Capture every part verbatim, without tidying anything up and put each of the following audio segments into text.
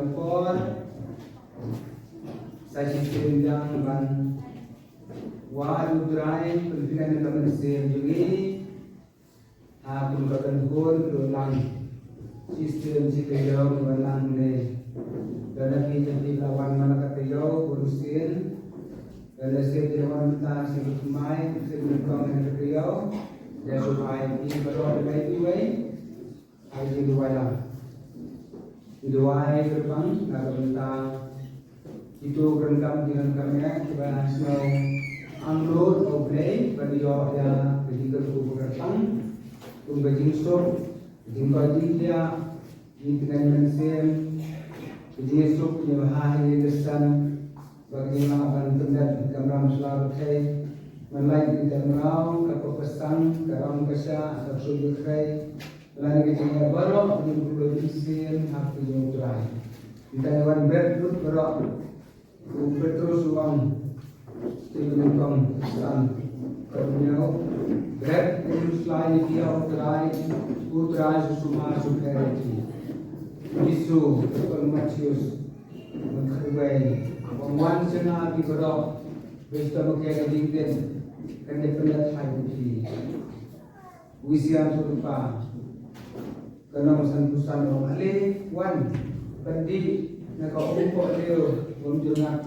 Por sa shisien biang ban wad U Trai, pynphieng ïa ka mynsiem jong ngi ha kum ka kynhun ka dang lang. Shisien shi taïew ngi wan lang ne. Lada phi, phi la wan man la ka taïew bun sien, lada shisien phi wan mynta shi bun mai, shisien phi wan mynta ka taïew. Ïa shu bai phi baroh, bai phi wei. Ai, ngi duwai lang. Ngi duwai kyrpang na ka bynta kito ki donkam, ki donkam eh, kiba sngew angnud, O Blei, ban ïoh ïa ka jingkyrkhu ba kyrpang. Kum ka jingsuk, ka jingkoit jingkhiah, ka jingtngen mynsiem, ka jingsuk, ka jingbha, ka jingkyrsan, ba ka jinglah ban pyndep kamram sla ba khei. Man la ka jingteh mraw, ka pop ka sang, ka ram ka shah, ka ksuid ka khrei. Lane ka jingeh baroh, ka jingkhuslai jingïaseng ha ka jong U Trai. Mynta ngi wan bret lut baroh. U Petrus u ong, Petrus u ong, san, ka u ong, bret lut sla ïa phi ha U Trai, U Trai u sumar sumar ïa phi. U Jisu, u ong Mathaios, u ong khatwei, u ong wan sha nga phi baroh, ba shu tap ma ka jingdien, kan ïa pynlehkai ïa phi. Wisian tu pa. Ka nongsan pusan u ong ale wan. Pyndik na ka um ko leo wan jurnat.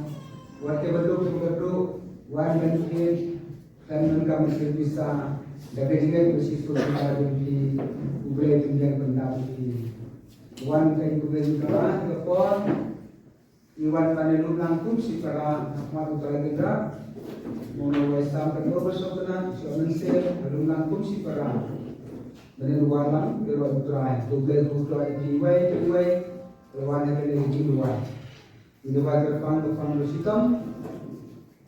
Wat te baduk te baduk wan ban kit. Kan nang kam sir bisa. Da ka jingeh ba shisha ka jong phi. U Blei pynjah pyndap phi. Wan ka U Blei ka ka por. Ngi wan ban ïalum lang kum shi para, ha khmat U Trai Kynrad. Mo ngi wai sam ka dor ba shong kynat, shong mynsiem, ïalum lang kum shi para. Ban ïalum lang, ïa U Trai, U Blei u Trai phi wei, phi wei, ïa wan ha kane ka jingduwai. Jingduwai kyrpang, kyrpang ba shitom.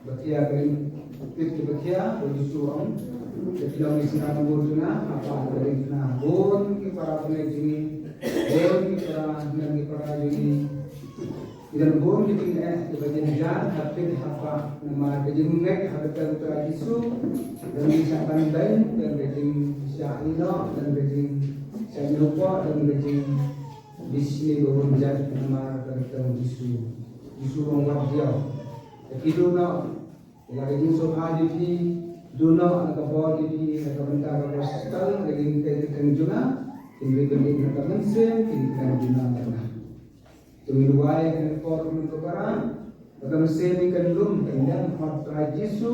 Ba khia ka ring, pit ki ba khia, ba Jisu ong. Ka phi long ki sngap bun juna, haba ka ring juna, bun ki para bangeit jong ngi, bun ki para, bun ki para jong ngi. Ki don bun ki jingeh, ki ba jynjar, ha pit haba, namar ka jingngeit, ha ka kyrteng U Trai Jisu, don ki shah ban beiñ, don ka jingshah ïehnoh, don ka jingshah ñiewpoh, don ka jingbishni ba bun jait, namar ka kyrteng Jisu. Jisu ong wat diaw. Te phi duh noh, ïa la ka jingsngewbha jong phi, duh noh na ka bor jong phi, na ka bynta ka gospel, ka jingkyrkhu jong nga, kin ri bynta na ka mynsiem, kin kyrkhu jong nga. To ngin duwai ha kane ka por kumne ko para, ba ka mynsiem kan lum, kan lem ha U Trai Jisu,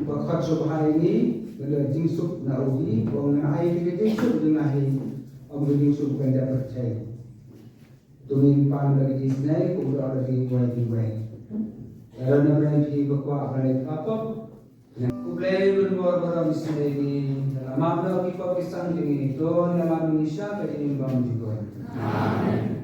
ba khot sngewbha ïa ngi, ba la jingsuk na u hi, ba ngan ai ka jingsuk jong nga hi, ym ka jingsuk kan da pyrthei. To ngin pan da ka jingisnei, kumba da ka jingduwai jong ngi. Lada nang rai phi ba kwah ban leit ha pop, U Blei un bor baroh isnei ïa ngi. Lada map noh ki pop ki sang jong ngi, to ngin ïa map ngi sha ka jingim bymjukut. Amen.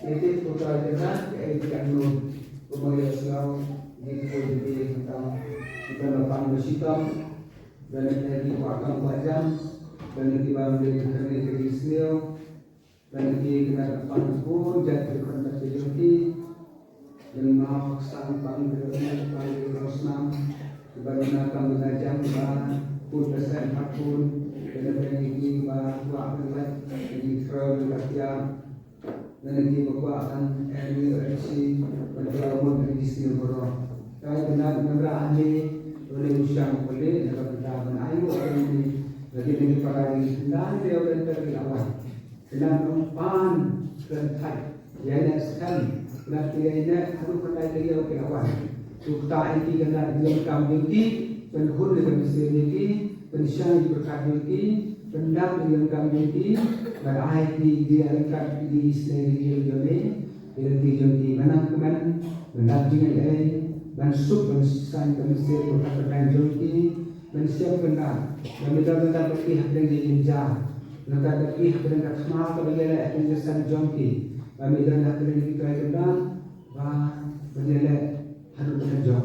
Ete ko Trai Kynrad, ka ei ka angnud, kumba ïohsngew, ngi kyrkhu ïa phi khamtam, ngi ban ba pan ba shitom, ban ïa phi kwah kam kwah jam, ban ïa phi ba ym dei ka kyrni ka jingsniew, ban ïa phi kynrad ban pan bun jait ki khun bad ki jong phi, ban mawksan pan ki rong pan ki rong snam, ban ïa kam ban jam ba pun ba sem ha pun, ban ïa phi ba kwah ban lait, ban ïa phi ba kwah Lane ki ba kwah ban em ïa ka shi ban kylla mon ka jingsniew baroh. Trai Kynrad, namar hangne u dei u shang u pynleh na ka bynta ban ai nguh ïa ngi. Lane ki para ngi, khyndai taïew lynter ki la wan. Khyndai nong pan khlem thait. Ïaineh skhem. Khyndai taïew ïaineh haduh khyndai taïew ki la wan. To kata ïa ki khyndai ïa ka kam jong ki. Pynhun ïa ka mynsiem jong ki. Pynshai ïa ka pyrkhat jong ki. Pyndap ïa ka kam jong ki, bad ai ki ïa ryngkat ïa ki isynei ïa ki jong ki, ïa lynti jong ki, ban nang kmen, ban lap jingaiei, ban suk ban saiñ ka mynsiem ka pyrthei jong ki, ban shem pyndap, ban ïa don ryngkat bad ki hapdeng ka jingjia, ryngkat bad ki hapdeng ka thma kaba ïaleh hapdeng ka saiñ jong ki, ban ïa don hapdeng ki Trai Kynrad, ba ban ïaleh haduh ban jop.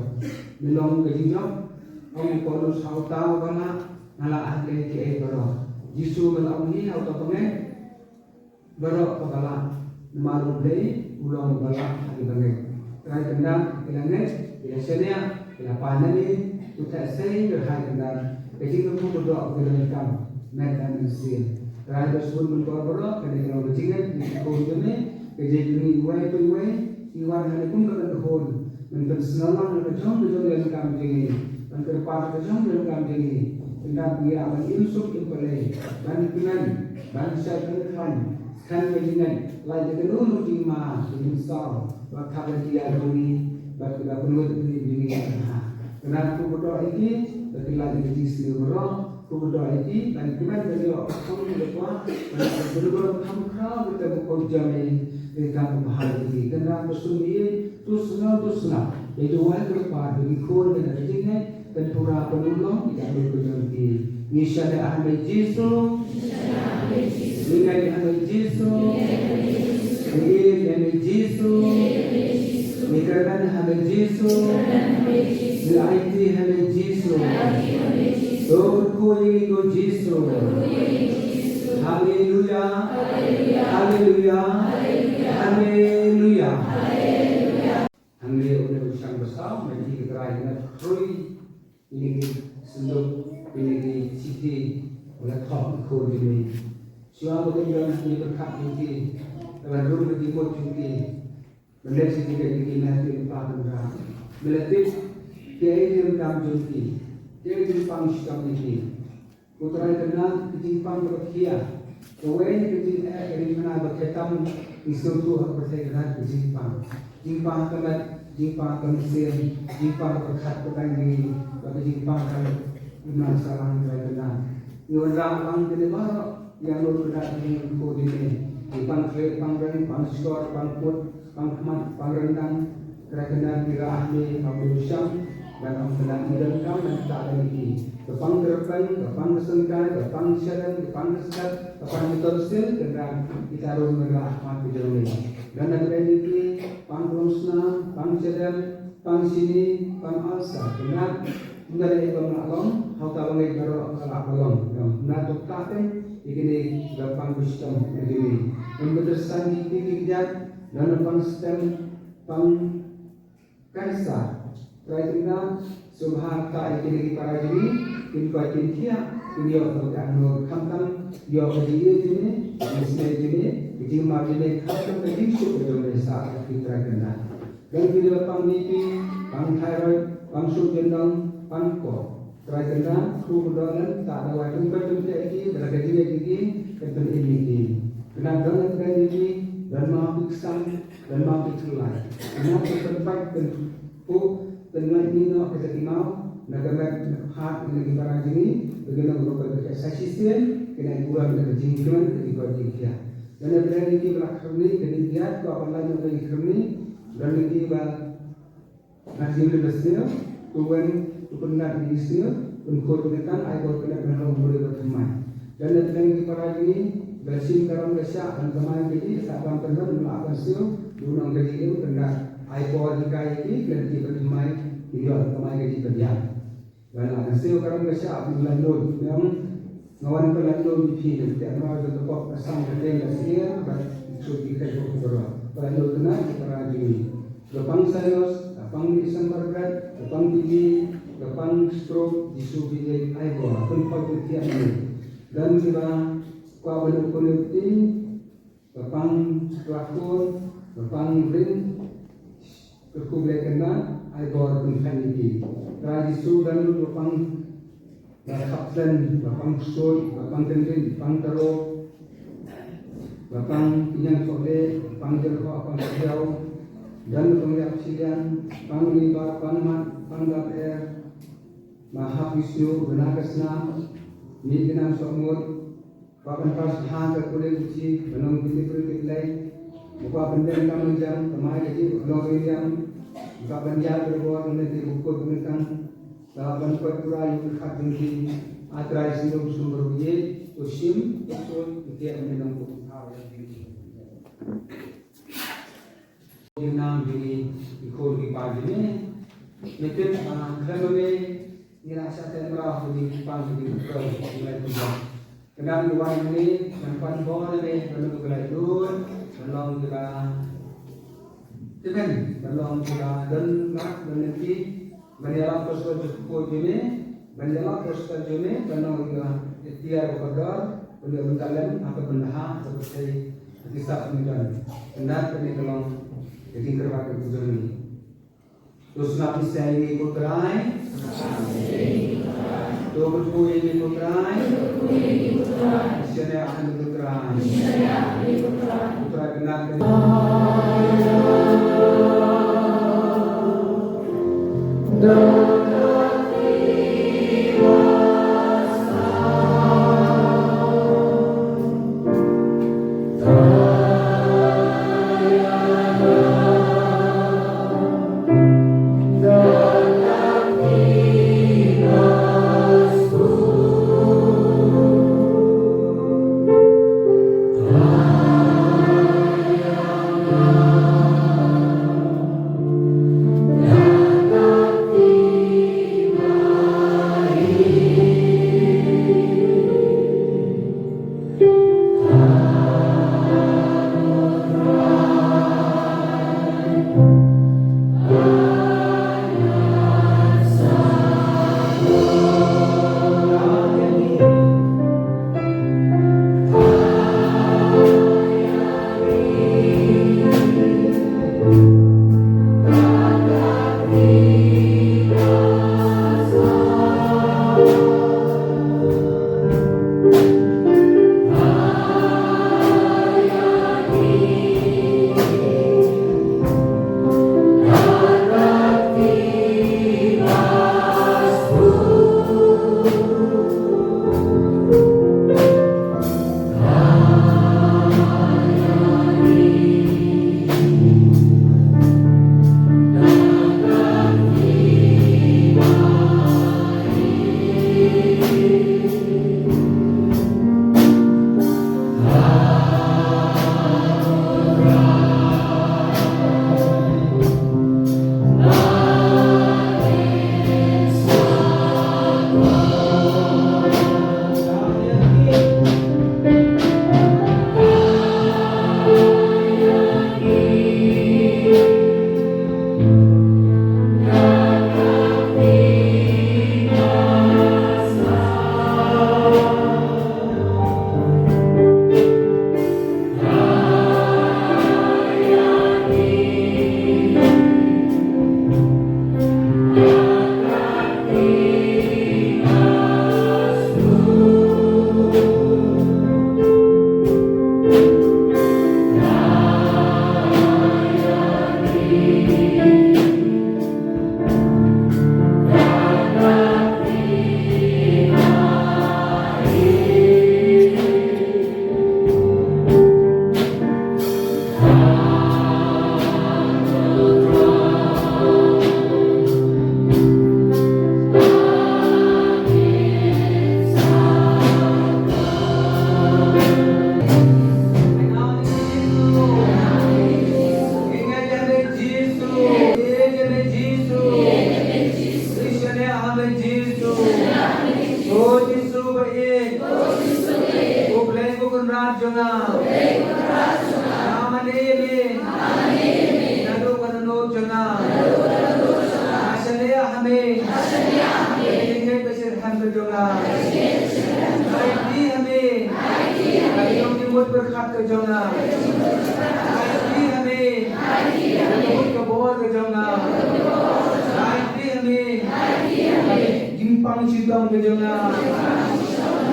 Ngi long ka jingjop, ong u Paulus ha uta uba lah, nga lah ha kiei kiei baroh. Jisu ba la ong hi ha uta u bangeit, baroh kaba lah namar U Blei u long uba lah ha ki bangeit. Trai Kynrad, ki la ngeit, ki la shaniah, ki la pan na ngi, to theh sei Trai Kynrad, ka jingkyrkhu kyrdoh ki la donkam, met bad mynsiem. Trai, ba sbun ban kor baroh, kane ka long ka jingngeit, ka jingkyrkhu jong me, ka jingkyrkhu iwei pa iwei, i wan hangne kum ka ban khun, ban pynsngew lang na ka jong ka jong ka donkam jong ngi, ban kyrpad ka jong ka donkam jong ngi, Kynrad, ngi ïa ban im suk im balei, ban kmen, ban shai ban khlaiñ, skhem ka jingngeit, lait da kano kano jingma, ka jingsaw, ba khap ïa ki ïa jong ngi, bad ki ba pynwit ïa ki jong ngi ïa ka. Kynrad, kyrkhu kyrdoh ïa ki, ba ki lait ïa ka jingsniew baroh, kyrkhu kyrdoh ïa ki, ban kmen ban ïoh ka thong ka kwah, ban kmen ban ïoh ka kham khraw, kita ba kyrkhu jong ngi, ïa ka ba bha ïa ki. Kynrad, ba sum ïa, to sngew to sngap, ïa ki wai kyrpad, ïa ki khun, ban ïa ka jingngeit, Pynpura pynlong ïa ka jong ki. Ngi shaniah ha me Jisu. Ngi ngeit ha me Jisu. Ngi ïeit ha me Jisu. Ngi kyrmen ha me Jisu. Ngi aiti ha me Jisu. To kyrkhu ïa ngi ko Jisu. Haleluya. Haleluya. Haleluya. Hangne u dei u shang ba saw, ma ngi ki trai ngi la khrui ïa kine ki synduk, ïa kine ki chithi, ba la thoh ki khun jong ngi. Shuwa ba kin don ha kine ki pyrkhat jong ki, ba la rung ha ki mut jong ki, ba leh sha ki, ki, ki meh ki pa tynrai. Ba la tip kiei ki kam jong ki, kiei ki pang shitom jong ki. Ko Trai Kynrad, ka jingpang kaba khia, kawei ka jingeh, ka jingpang ba khia tam, ngi sngewthuh ha ka pyrthei Kynrad ka jingpang. Jingpang ka met, jingpang ka mynsiem, jingpang ka pyrkhat ka bang ngi, bad ka jingpang ka imlang sahlang Trai Kynrad. Ngi wanrah lang kane baroh, ïa ngi Kynrad ngi ko dine. Jingpang khleh, pang reng, pang shkor, pang kut, pang khmat, pang ryndang, Trai Kynrad ngi rah ne, pang u sham, ban ong Kynrad ngi donkam, ban tah ban ïa ki. Ka pang kyrpang, ka pang ka syngkai, ka pang shadem, ka pang ka stet, ka pang ka tonsil, Kynrad kita ruh ngi rah ha khmat ka jong ngi. Don na kdei ïa ki, pang ka longsnam, pang shadem, pang shini, pang ulcer, Kynrad. Ym don ei ba ym lah long, ha uta ba ngeit baroh ka lah ba long. Ym, Kynrad to ktah te, ïa kine ki ba pang ba shitom ïa kine. Ym ba tyrsan ïa kine ki kjat, don na pang stem, pang cancer. Trai Kynrad, sngewbha ktah ïa kine ki para jong ngi, kin kwah kin thiah, kin ïoh ka angnud khamtam, ïoh ka jingïeit jong ngi, ka jingsnei jong ngi, ka jingmar jong ngi, khamtam ka jingsuk jong ngi sah ïa ki Trai Kynrad. Don kine ba pang B P, pang thyroid, pang suk jyndong, pang kok. Trai Kynrad, kyrkhu kyrdoh lem, ktah dawai, pynpait pynpait ïa ki, ba la ka jingïeit ïa ki, kan pynim ïa ki. Kynrad, don lem kren ïa ki, don mawpyksan, don mawpynkhyllai. Kynrad, pynpait pynpait, pynlait ïa ki noh kita ki maw, na ka met, na ka phad, na ki para jong ngi, ba kin ym ruh ka sa shisien, kin ai burom na ka jingkmen, ka jingkoit jingkhiah. Don lem kren ïa ki ba la khyrni, ka jingkhiah, ka ba la ïoh ka jingkhyrni, don ïa ki ba Nga sngew ba sniew, to wan, to pyndap ïa ki sniew, pynkhot ïa ki kyrteng, ai ba pyndap na ka ri ba thymmai. Don na pdeng ki para jong ngi, Ba shim ka ram ka shah ban kamai ka jingïaid, sa ban pynlong, la ban siew, du nang ka jingim, kynda ai por hikai ïa ki, lynti ban thymmai, ki ïoh kamai ka jingpynïaid. Ba la ka siew ka ram ka shah ban lait luid, ïa nga wan ban lait luid ïa phi, te ma ka pop ka sam ka teng ka siew, ba shu ki kai ko ko ba lait luid kane ki para jingim. Ka pang Saios, ka pang December Bread, ka pang T B, ka pang stroke, Jisu ki jai ai ko, pun ko ki tiap ni. Dan kiba kwah ban ïoh kulit ti, ka pang Trakor, ka pang Rin, ka khublei kynda, ai bor pynkheiñ ïa ki. Trai Jisu dan ka pang, ka khapten, ka pang Ksuid, ka pang Kendin, pang Taro, ka pang Kinyang Chokde, pang Jerko, pang Kadiaw, dan ka pang Yak Chilian, pang Liba, pang Mat, pang Dap Er, ma hap Jisu, bena ka snam, mi kynam sokmut, Ba ban pas ha ka kulit uchi, ba nong bili bili bili lai. Ba ban den kam jam, kamai ka ji, ba nong bili jam. Ba ban jam berbor, ne di bukut bentang. Ba ban kuat pura, yu khat benti. A Trai sindum sumber uji, usim, usul, uti amin nong bukut ha, ulang benti. Ïa nang jong ngi, i khun i pa jong ngi. Ngi tip, ah, khlem ma me, ngi la shah teh mraw jong ngi, i pa jong ngi, i khun, i lai kumba. Kynda ngi wan hangne, ngan pan bor ïa me, ban long kiba laitluid, ban long kiba tymmen, ban long kiba don mat, don lynti, ban ïalap khuslai jong u kpa jong me, ban ïalap khuslai jong me, ban long ïa ka iktiar ba kordor, ban ïoh ban talem, ha ka bynta, ha ka pyrthei, ha ki sap ki don. Ynda kane ka long ka jingkyrpad ka jong ngi. To sngap ïa ngi ko Trai. To kyrkhu ïa ngi ko Trai. Shaniah ïa ngi ko Trai. Ko Trai, kane ka Pyrkhat ka jong nga. Ai ti ha me. Ka bor ka jong nga. Ai ti ha me. Jingpang shitom ka jong nga.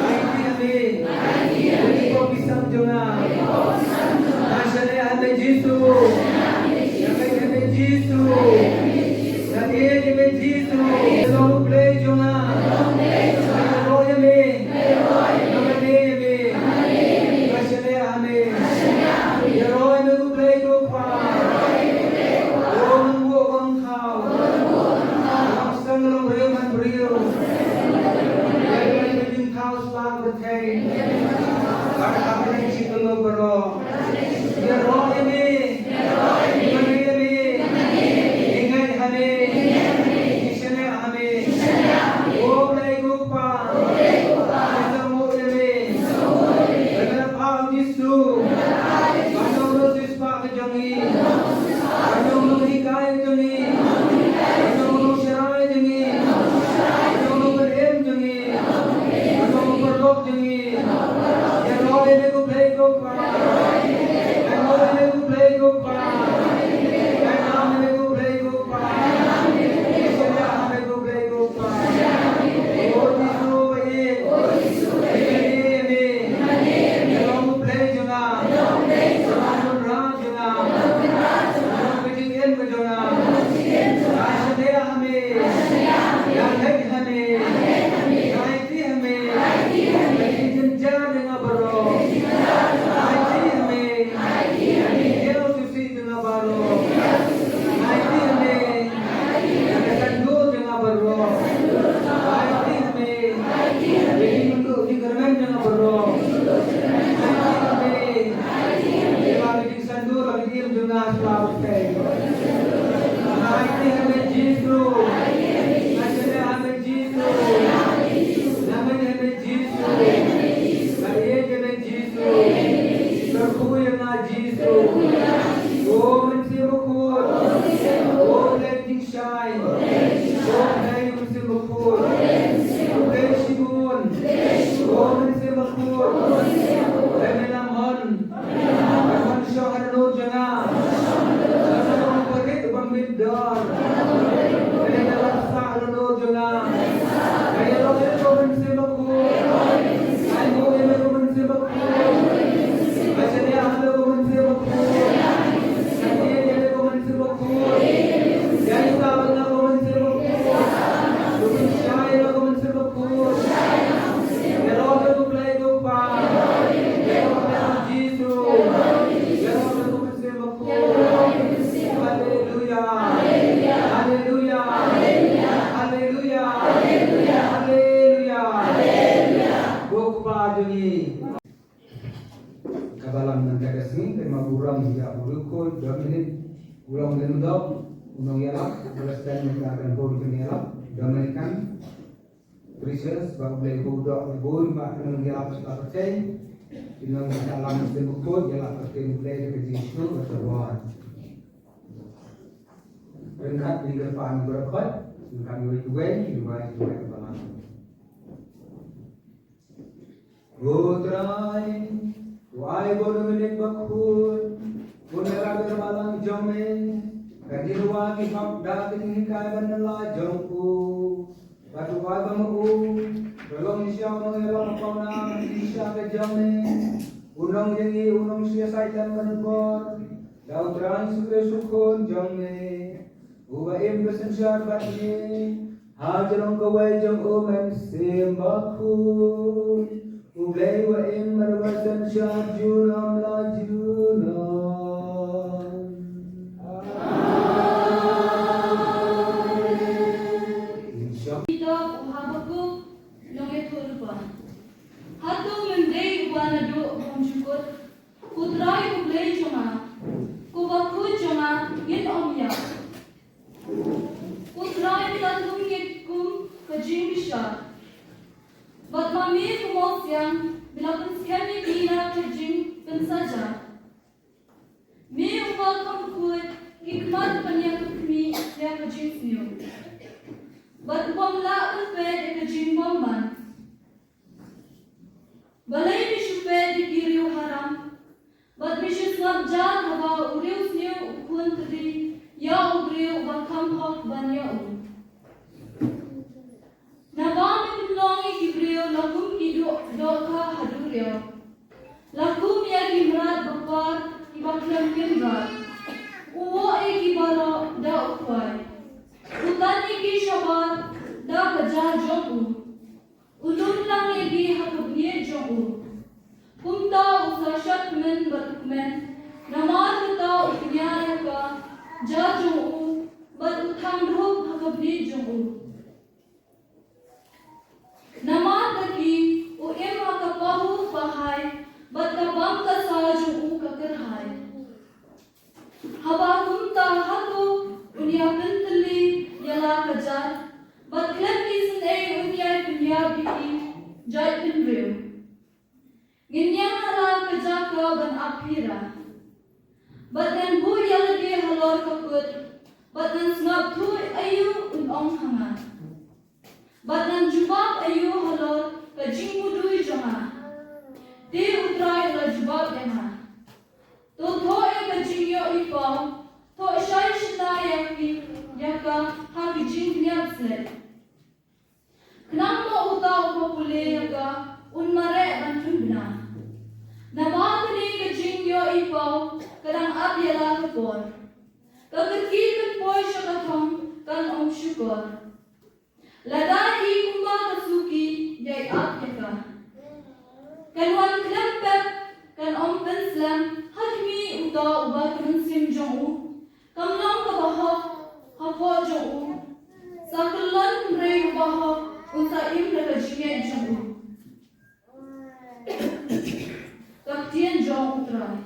Ai ti ha me. Ka pop ki sam jong nga. Nga shaniah ha me Jisu. Nga shaniah ha me Jisu. Nga ïeit ïa me Jisu. Ïa long U Blei jong nga. Ïaroh ïa me. Nga mane ïa me. Nga shaniah ha me. Ïaroh ïa me U Blei ko Kpa. Ko Nongbuh Nongthaw. Nongsan Nongbriew Manbriew. Ïa ka jingthaw sla pyrthei. Bad ha ka jingshit baroh. Ïaroh ïa me. Ïa me, ïa me. Ïa ngeit ha me. Ïa shaniah ha me. O Blei ko Kpa. Ïa sngewbha ïa me. Ïa me la pha u Jisu. Ban long u nongsiewspah ka jong ngi. Ban long u nonghikai ka jong ngi. Ban long u nongsharai jong ngi. Ban long u nongpynim jong ngi. Ban long u paralok jong ngi. Ïaroh ïa me ko Blei ko Kpa. Ïaroh ïa me ko Blei ko Kpa. Ïaroh ïa me ko Blei ko Kpa. Ïaroh ïa me ko Blei ko Kpa. O Jisu ba ïeit. Ïa me, ïa me. Ïa long u Blei jong nga. Ïa long u Blei jong nga. Ïa long ka jingim ka jong nga. Nga shaniah ha me. Nga ngeit ha me. Nga aiti ha me. Ka jingjynjar jong nga baroh. Nga aiti ha me. Ka jingsngewsih jong nga baroh. Nga aiti ha me. Ka sandor jong nga baroh. Nga aiti ha me. Ka jingmynduh jingkyrmen jong nga baroh. Nga aiti ha me. Ïa ka jing sandor ha ka jingim jong nga sha pyrthei. Nga aiti ha me Jisu. Nga shaniah ha me Jisu. Nga ngeit ha me Jisu. Nga ïeit ha me Jisu. Kyrkhu ïa nga Jisu. O Mynsiem Bakhuid. O Blei jingshai. O Blei Mynsiem Bakhuid. O Blei shibun. O Mynsiem Bakhuid. Dei me la mon. Ban wan shoh ha lynot jong nga. Ban wan rit ban mit dor. Ban ïalam sah ha lynot jong nga. Nga ïaroh ïa me ko Mynsiem Bakhuid. Nga ïaroh ïa me ko Mynsiem Bakhuid. Nga shaniah ha me ko Mynsiem Bakhuid. Nga ïeit ïa me ko Mynsiem Bakhuid. Ïaid sah bad nga ko Mynsiem Bakhuid. To pynshai ïa nga ko Mynsiem Bakhuid. Ïaroh ïa me ko Blei ko Kpa. Ïaroh ïa me ko Jisu. Ïaroh ïa me ko Mynsiem Bakhuid. Haleluya. Haleluya. Haleluya. Haleluya. Ko Kpa jong ngi. Ka balang mynta ka sngi, ka ma burom ïa u Riewkhuid Dominic, u long Lyngdoh, u nongïalap, u la sdang ïa ka kan bun ka nongïalap Dominican Preachers, ba U Blei u doh ïa bun ba ka nongïalap sha ka pyrthei. Ki nongïalam Mynsiem Bakhuid ïalap pyrthei U Blei da ka jingsngew bad ka bor. Ryngkat ngi kyrpad ngi baroh khoit, ryngkat ngi wei wei, ngi wei ngi wei ka balang. Ko Trai, ko ai ba u Dominic bakhuid un ïarap ïa ka balang jong me, ka jingrwai ki hok da ka jinghikai ba nyngkong jong u. Bad u ai ba ma u, ka long shisha u nongïalam pawnam shisha ka jong me, u nongïaineh, u nongshah saitlan ban bor, da U Trai Jisu Khrist U Khun jong me. Uba im ba synshar bad ngi ha ka jinglong kawei jong u Mynsiem Bakhuid, U Blei uba im bad uba synshar junom la junom. Amen. Kitab u Habakuk, nongïathuhlypa. Hato men dei uba naduh bymjukut, ko Trai U Blei jong nga, ko bakhuid jong nga, ngin ym ïap? Ko Trai, me la thung ïa ki kum ka jingbishar, bad ma me ko Mawsiang me la pynskhem ïa ki na ka jingpynsaja. Me uba kham khuid, ki khmat ban ïa ka khmih ïa ka jingsniew, bad ubym lah ban peit ïa ka jingbymman. Balei me shu peit ïa ki riew haram Bad me shu sngap jar haba u riewsniew u khun tylli ïa u briew uba kham hok ban ïa u. Naba me pynlong ïa ki briew la kum ki doh, dohkha ha duriaw. La kum ïa ki mrad ba par kiba khlem kynrad. U woh ïa ki baroh da u khwai. U tan ïa ki shabar da ka ja jong u. U lum lang ïa ki ha ka bniat jong u. Kumta u sa shad kmen bad u kmen. Namar kata u pynïar ïa ka ja jong u bad u thang dhup ha ka bniat jong u. Namar ka ki u im ha ka pahu pahai bad ka bam ka sa jong u ka kyrhai. Haba kumta hato un ïa pyntylli ïa la ka jait bad khlem isynei un ïa pynïap ïa ki jait bynriew. Ngin ïa hala ka jaka ban ap hi ra. Bad ngan buh ïa lade halor ka kut bad ngan sngap thuh aïu un ong ha nga. Bad ngan jubab aïu halor ka jingmudui jong nga. Te U Trai u la jubab ïa nga. To thoh ïa ka jingïohi paw, thoh shai shynna ïa ki, ïa ka ha ki jingpynïap slet. Khnang ba uta uba pule ïa ka un mareh ban pynbna. Naba kane ka jingïohi paw ka dang ap ïa la ka por. Ka kyrkieh kan poi sha ka thong kan ong shukor. Lada i kumba ka suki ïai ap ïa ka. Kan wan khlem pep kan ong pynslem ha khmih uta uba ka mynsiem jong u kam long kaba hok hapoh jong u. Sa kyllon hynrei uba hok un sa im da ka jingngeit jong u. Ka ktien jong U Trai.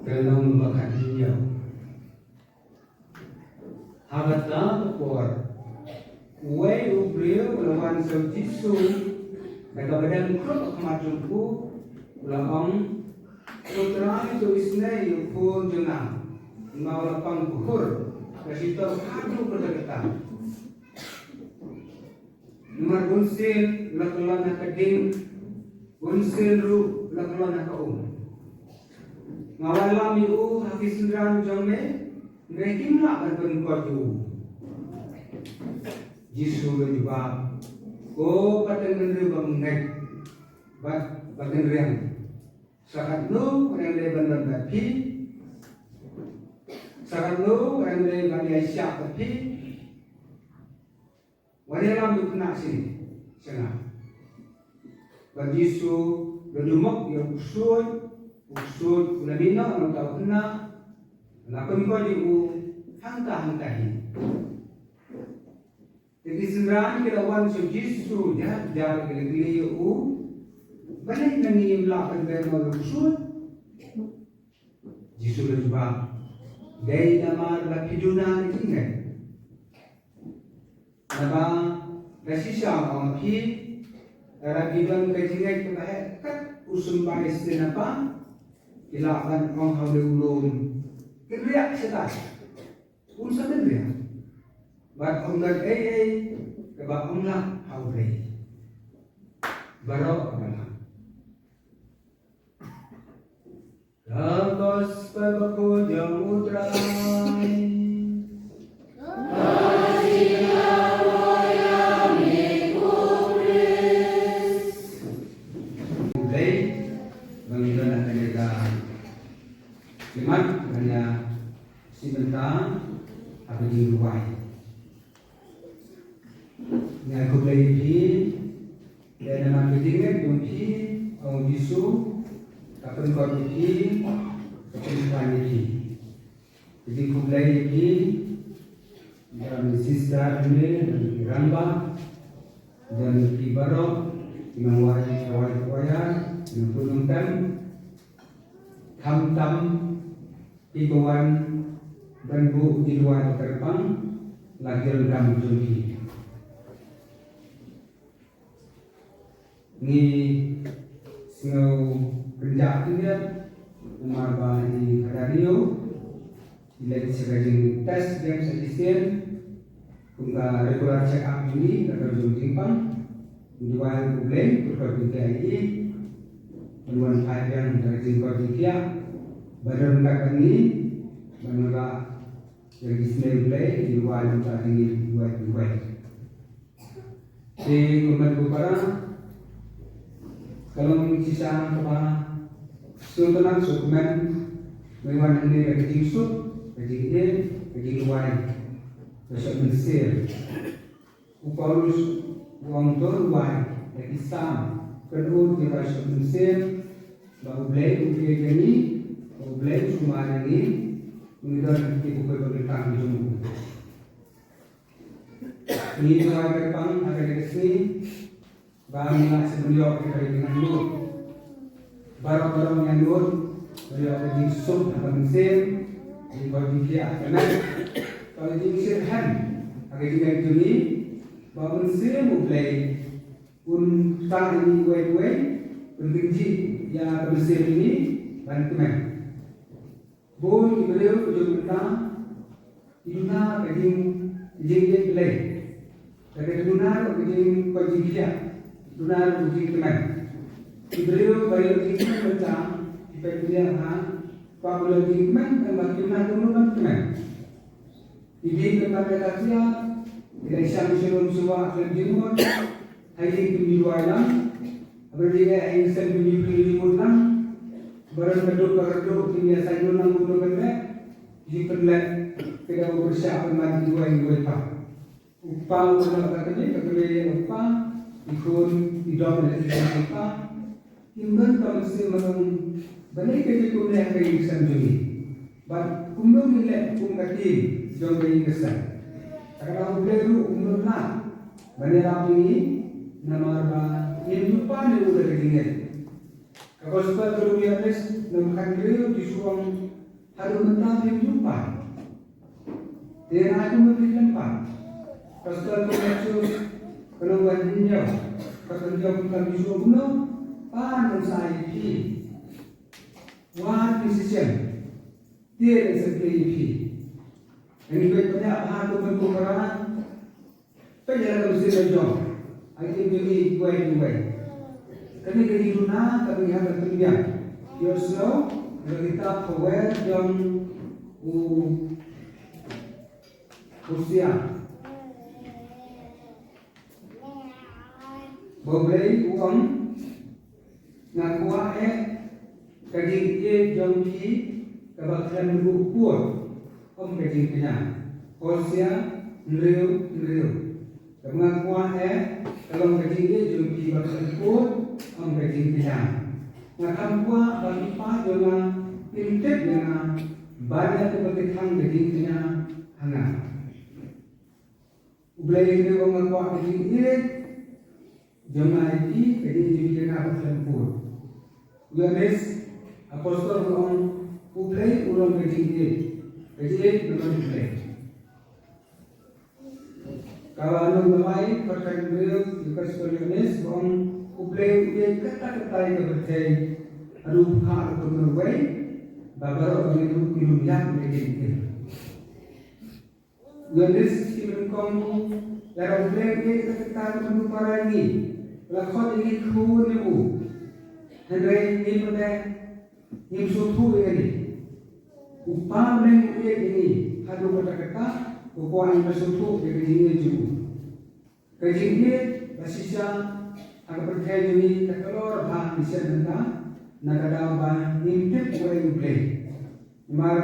Ka long ba khatñiew. Ha kata ka por, uwei u briew u la wan sha u Jisu da kaba dang krup ha khmat jong u, u la ong, Ko Trai, to isnei ïa u khun jong nga, namar u la pang khur, ka shitom haduh katta katta. Namar bunsien u la kyllon ha ka ding, bunsien ruh u la kyllon ha ka um. Nga wallam ïa u ha ki synran jong me, hynrei kim lah ban pynkoit ïa u. Jisu u la jubab, Ko pateng hynriew bymngeit bad bakynriang, sa katno ngan dei ban don bad phi? Sa katno ngan dei ban ïaishah bad phi? Wat ïalam ïa u khynnah shisha sha nga. Bad Jisu u la ju mok ïa u ksuid, u ksuid u la mih noh na uta u khynnah, u la pynkoit ïa u hangta hangta hi. Te ki synran ki la wan sha u Jisu jar jar, ki la kylli ïa u, Balei ma ngim lah ban beh noh ïa u ksuid? Jisu u la jubab, Dei namar ba phi duna ka jingngeit. Naba la shisha nga ong ïa phi, lada phi don ka jingngeit kaba heh kat u symbai sien na Kpa, phi lah ban ong ha une u lum, Kynriah shatai, un sa kynriah. Bad ym don ei ei kaba ym lah ha U Blei. Baroh kaba lah. Ka Gospel bakhuid jong U Trai. U Blei, ba ngi don ha kane ka khmat ban ïa shim bynta ha ka jingduwai. Ngi ai khublei ïa phi, dei namar ka jingngeit jong phi, ong Jisu, ka pynkhuid ïa phi, ka pynkhuid ïa phi. Ka jingkhublei ïa phi, don sister ne, don ki rangbah, don phi baroh, ki nongwai, wai choir, ki nongpynlong tem, khamtam, phi ba wan ban buh jingduwai ba kyrpang, la ki donkam jong phi. Ngi sngew kynjah khyndiat namar ba i Father Rio i leit sha ka jingtest biang sa shisien, kum ka regular check up jong ngi, ka dor jong jingpang. Ngi duwai U Blei, pyrkhat jingkhiah ïa i, ban wan phai biang da ka jingkhuid jingkhiah, ba don ryngkat bad ngi, ban wanrah ïa ka jingïaseng U Blei, ngi duwai mynta jingim, duwai, duwai. Te kumne ko para, Ka long shisha kaba sngewtynnat sngewkmen, ba wan hangne da ka jingsuk, ka jingïeit, ka jingduwai, ka shop mynsiem. U Paulus u ong, to duwai da ki salm, kynduh ïa ka shop mynsiem, ba U Blei un ïeit ïa ngi, ba U Blei un sumar ïa ngi, ngi don ki bukoi ba ngi tang jong u. Ngi duwai kyrpang ha kane ka sngi, ba ngin lah shu pynïoh ïa ka ri ngan lut. Baroh baroh ngan lut, pynïoh ka jingsuk ha ka mynsiem, jingkoit jingkhiah ha ka met, ka jingshitrhem ha ka jingngeit jong ngi, ba U Mynsiem U Blei un ktah ïa ngi uwei uwei, pynkynjih ïa ka mynsiem jong ngi ban kmen. Bun ki briew ka jong mynta ki duna ka jing, jingïeit Blei. Ka duna ruh ka jingkoit jingkhiah, duna ruh ka jingkmen. Ki briew ba ïoh jingkmen mynta, ki peit bniah ha, ba ïoh jingkmen, tang ba ki duna ruh ban kmen. Ki dei ban ïa ka tiar, ki la shang shurum shuwa khlem jingmut, ha ïing kim ju duwai lang, haba ïa ha ïing sem kim ju pynmut lang, baroh ka duk ka duk kim ïa saiñul lang kumno ban leh, ki pynleh, ki da u pyrshah pynban ki duwai ki duwai pa. U kpa u kynnoh ka kmie, ka kmie ïa u kpa, ki khun, ki dom ïa ki khun u kpa, Kim don ka mynsiem ban ong, balei ka jia kumne ha ka ïing ka sem jong ngi. Bad kumno ngin leh kum ka team jong ka ïing ka sem. Te ka dei U Blei ruh um lah ban ïarap ïa ngi namar ba ngim ju pan ïa u da ka jingngeit. Ka gospel ka long ïa Ïoannis lynnong khathynriew, Jisu u ong, haduh mynta phim ju pan. Te nga ai kumno phi khlem pan? Pastor Ignatius, ka long ba hynñiew, ka hynñiew ka kam Jisu kumno? Pan ngan sa ai ïa phi. Wad phi shisien. Te ngan sa kylli ïa phi. Ngi peit pynïap ha kumno kumno para. Peit ïa ka mynsiem la jong. Ai tim jong ngi kiwei kiwei. Kane ka jingduna ka dei ha ka pynbiang. Ïohsngew na ka kitab Khawar jong u Hosea. Ba U Blei u ong, nga kwah eh ka jingïeit jong phi kaba khlem ruh pud, ym ka jingkñia. Hosea hynriew hynriew. Kaba nga kwah eh ka long ka jingïeit jong phi ba khlem pud, ym ka jingkñia. Nga kham kwah ba ki paid jong nga kin tip ïa nga, ban ïa ki ba ki thang ka jingkñia ha nga. U Blei u ong, nga kwah ka jingïeit jong nga ïa phi, ka jingïeit jong phi ïa nga ba khlem pud. U Ïoannis apostol u ong, U Blei u long ka jingïeit, ka jingïeit namar U Blei. Kaba nyngkong, kaba lai, khathynriew, ka gospel Ïoannis u ong, U Blei u ïeit katta katta ïa ka pyrthei, haduh u phah u Khun uwei, ba baroh ba ngeit ha u kin ym ïap, kin ïeit. Ïoannis shi nyngkong, lada U Blei u ïeit katta katta kumno para ngi, la khot ïa ngi khun jong u. Hynrei ngi pat ngim sngewthuh ïa kane. U Kpa u ïeit ïa ngi haduh katta katta, u kwah ngin sngewthuh ïa ka jingïeit jong u. Ka jingïeit ba shisha ha ka pyrthei jong ngi ka kloi bha shisha mynta, na ka daw ba ngim tip uei U Blei. Namar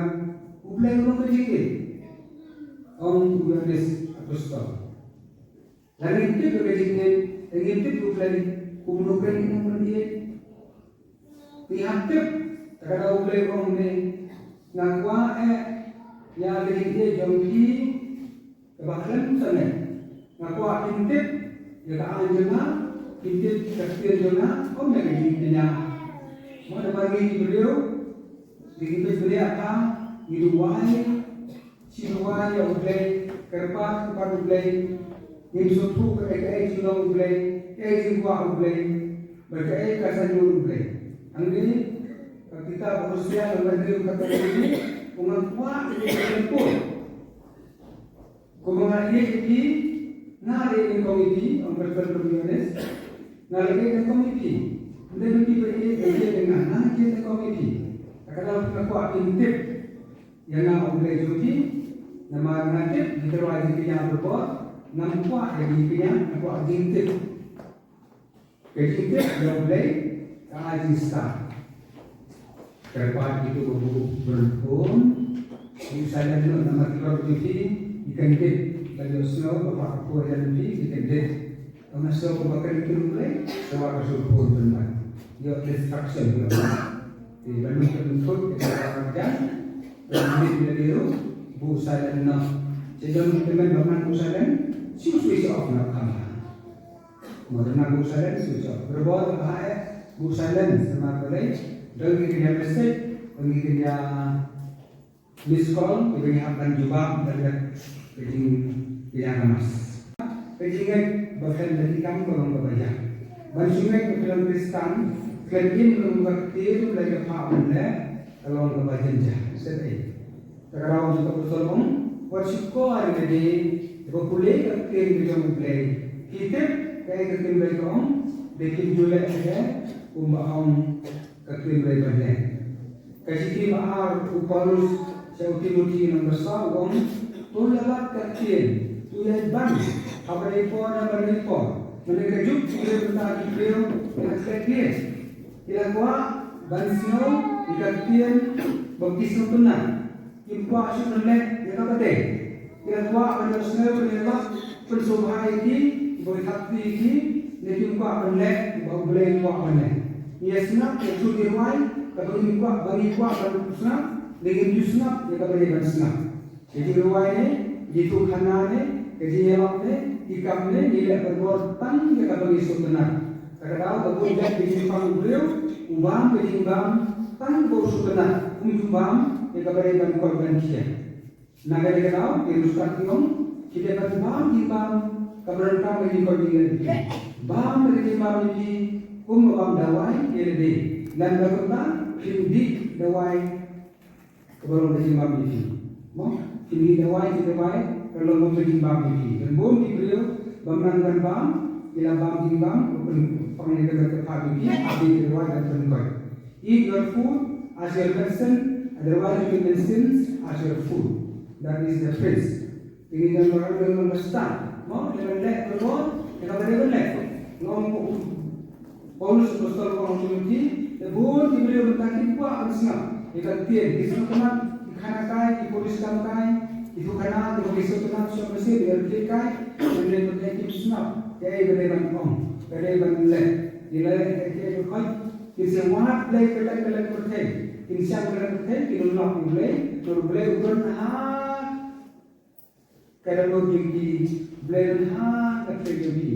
U Blei u long ka jingïeit. Ong u Ïoannis apostol. Lada ngim tip ka jingïeit, lada ngim tip U Blei, kumno ngin ïoh ban ïeit? Ngi hap tip, te ka daw U Blei u ong ne, nga kwah eh ïa ka jingïeit jong phi kaba khlem sangeh. Nga kwah kin tip ïa ka aiñ jong nga, kin tip ka ktien jong nga, ym ïa ka jingkñia. Mo, namar ngi ki briew, ngi ki briew ha, ngi duwai, Shu duwai ïa U Blei, kyrpad, kyrpad U Blei. Ngim sngewthuh kaei kaei jinglong U Blei, kaei jingkwah U Blei, bad kaei ka saiñul U Blei. Hangne ka kitab Hosea lynnong hynriew ka dei, u ong, nga kwah ïa phi ban pud. Kumba nga ïeit ïa phi, nga la ïeit nyngkong ïa phi, ong ka Ïoannis. Nga la ïeit nyngkong ïa phi. Ym dei ba phi ba ïeit, ïeit ïa nga, nga ïeit nyngkong ïa phi. Ka daw nga kwah phin tip ïa nga U Blei jong phi, namar nga tip, ki tyrwa jingkñia bor bor, ngam kwah ïa jingkñia, nga kwah jingtip. Ka jingtip ïa U Blei, Ka ai jingstad. Kyrpad ïa kito ba bun bun. Ïa u silent note namar ki briew ki, ki kyndit ban ïohsngew ba ka khubor ïa phi ki kyndit. Ka masa kumba ka ri ki ruh lei, ka wad ka shu phone pynban. Ïoh distraction ïoh. Te ban ym pynthut ïa ka marjan, ban ym leit ïa ka ruh, buh silent noh. Te jong te men ba man buh silent, shu switch off noh kham. Mo dang buh silent, switch off. Berbot ba hai, buh silent, sama ko lei, dang ngi kynja message, dang ngi kynja miss call, kiba ngi hap ban jubab, ban dak ka jing, ka jingkynja ka mas. Ka jingngeit ba khlem da ki kam ka long kaba jia. Ban shu ngeit ba khlem Khristan, khlem im ka long kaba ktien, la ka phah ban leh, ka long kaba jynjar. Set ei. Te ka daw jong ka apostol ong, wat shukor ïa lade, ba pule ka ktien ka jong U Blei. Ki tip, kaei ka ktien Blei ka ong, ba kin ju leh ïa ka, kumba ong ka ktien Blei ban leh. Ka shithi ba ar u Paulus sha u Timothi lynnong ba saw u ong, to ïalam ka ktien, to ïaibang, haba dei por, haba dei por. Mynta ka juk ki briew mynta ki briew, ki la klet ïa. Ki la kwah ban sngew ïa ka ktien ba ki sngewtynnat. Kim kwah shuh ban leh ïa kaba dei. Ki la kwah ban ïohsngew, ban ïalap, pynsngewbha ïa ki, ban thap kti ïa ki, ne kim kwah ban leh ba U Blei u kwah ban leh. Ngi ïa sngap ïa ka jingïarwai kaba ngi kwah, ba ngi kwah ban sngap, ne ngim ju sngap ïa kaba dei ban sngap. Ka jingrwai ne, ka jingïathuhkhana ne, ka jingïalap ne, ki kam ne, ngi leh barabor tang ïa kaba ngi sngewtynnat. Kata ka daw, ka bun jait ka jingpang u briew, u bam ka jingbam tang ba u sngewtynnat, um ju bam ïa kaba dei ban koit ban khiah. Na kata ka daw, ki riewstad ki ong, ki dei ban bam jingbam kaba donkam ka jingkoit jingleh jong ki. Bam ka jingbam jong ki, kumba bam dawai ïa lade. Lada kumta, phim dih dawai kaba long ka jingbam ïa phi. Mo, phi dih dawai, dih dawai, ka long ka jingbam ïa phi. Don bun ki briew, bym nang ban bam, ki la bam jingbam, ka pynpang ïa ka, ka phad ïa phi, ha dih dawai, ka pynkoit. Eat your food as your medicine, otherwise your medicines as your food. That is the phrase. Te ngi dang ban dang ban stad. Mo, dang ban leh, ban bor, dang ban dang ban leh. Nga ong ko Paulus apostol ko ong Timothi, te bun ki briew mynta kim kwah ban sngap ïa ka ktien, ki sngewtynnat, ki khana kai, ki puriskam kai, ki thuhkhana, ki ba ki sngewtynnat sha Masi, ki rkhie kai, ki dei ban leh kim sngap, kaei ba dei ban ong, ba dei ban leh, ki leh kaei kaei ba khot, ki sngewtynnat Blei kylleng kylleng pyrthei, ki sngewtynnat Blei pyrthei, ki don lok U Blei, U Blei u don ha Ka dohnud jong ki, Blei ha ka pyrthei jong ki.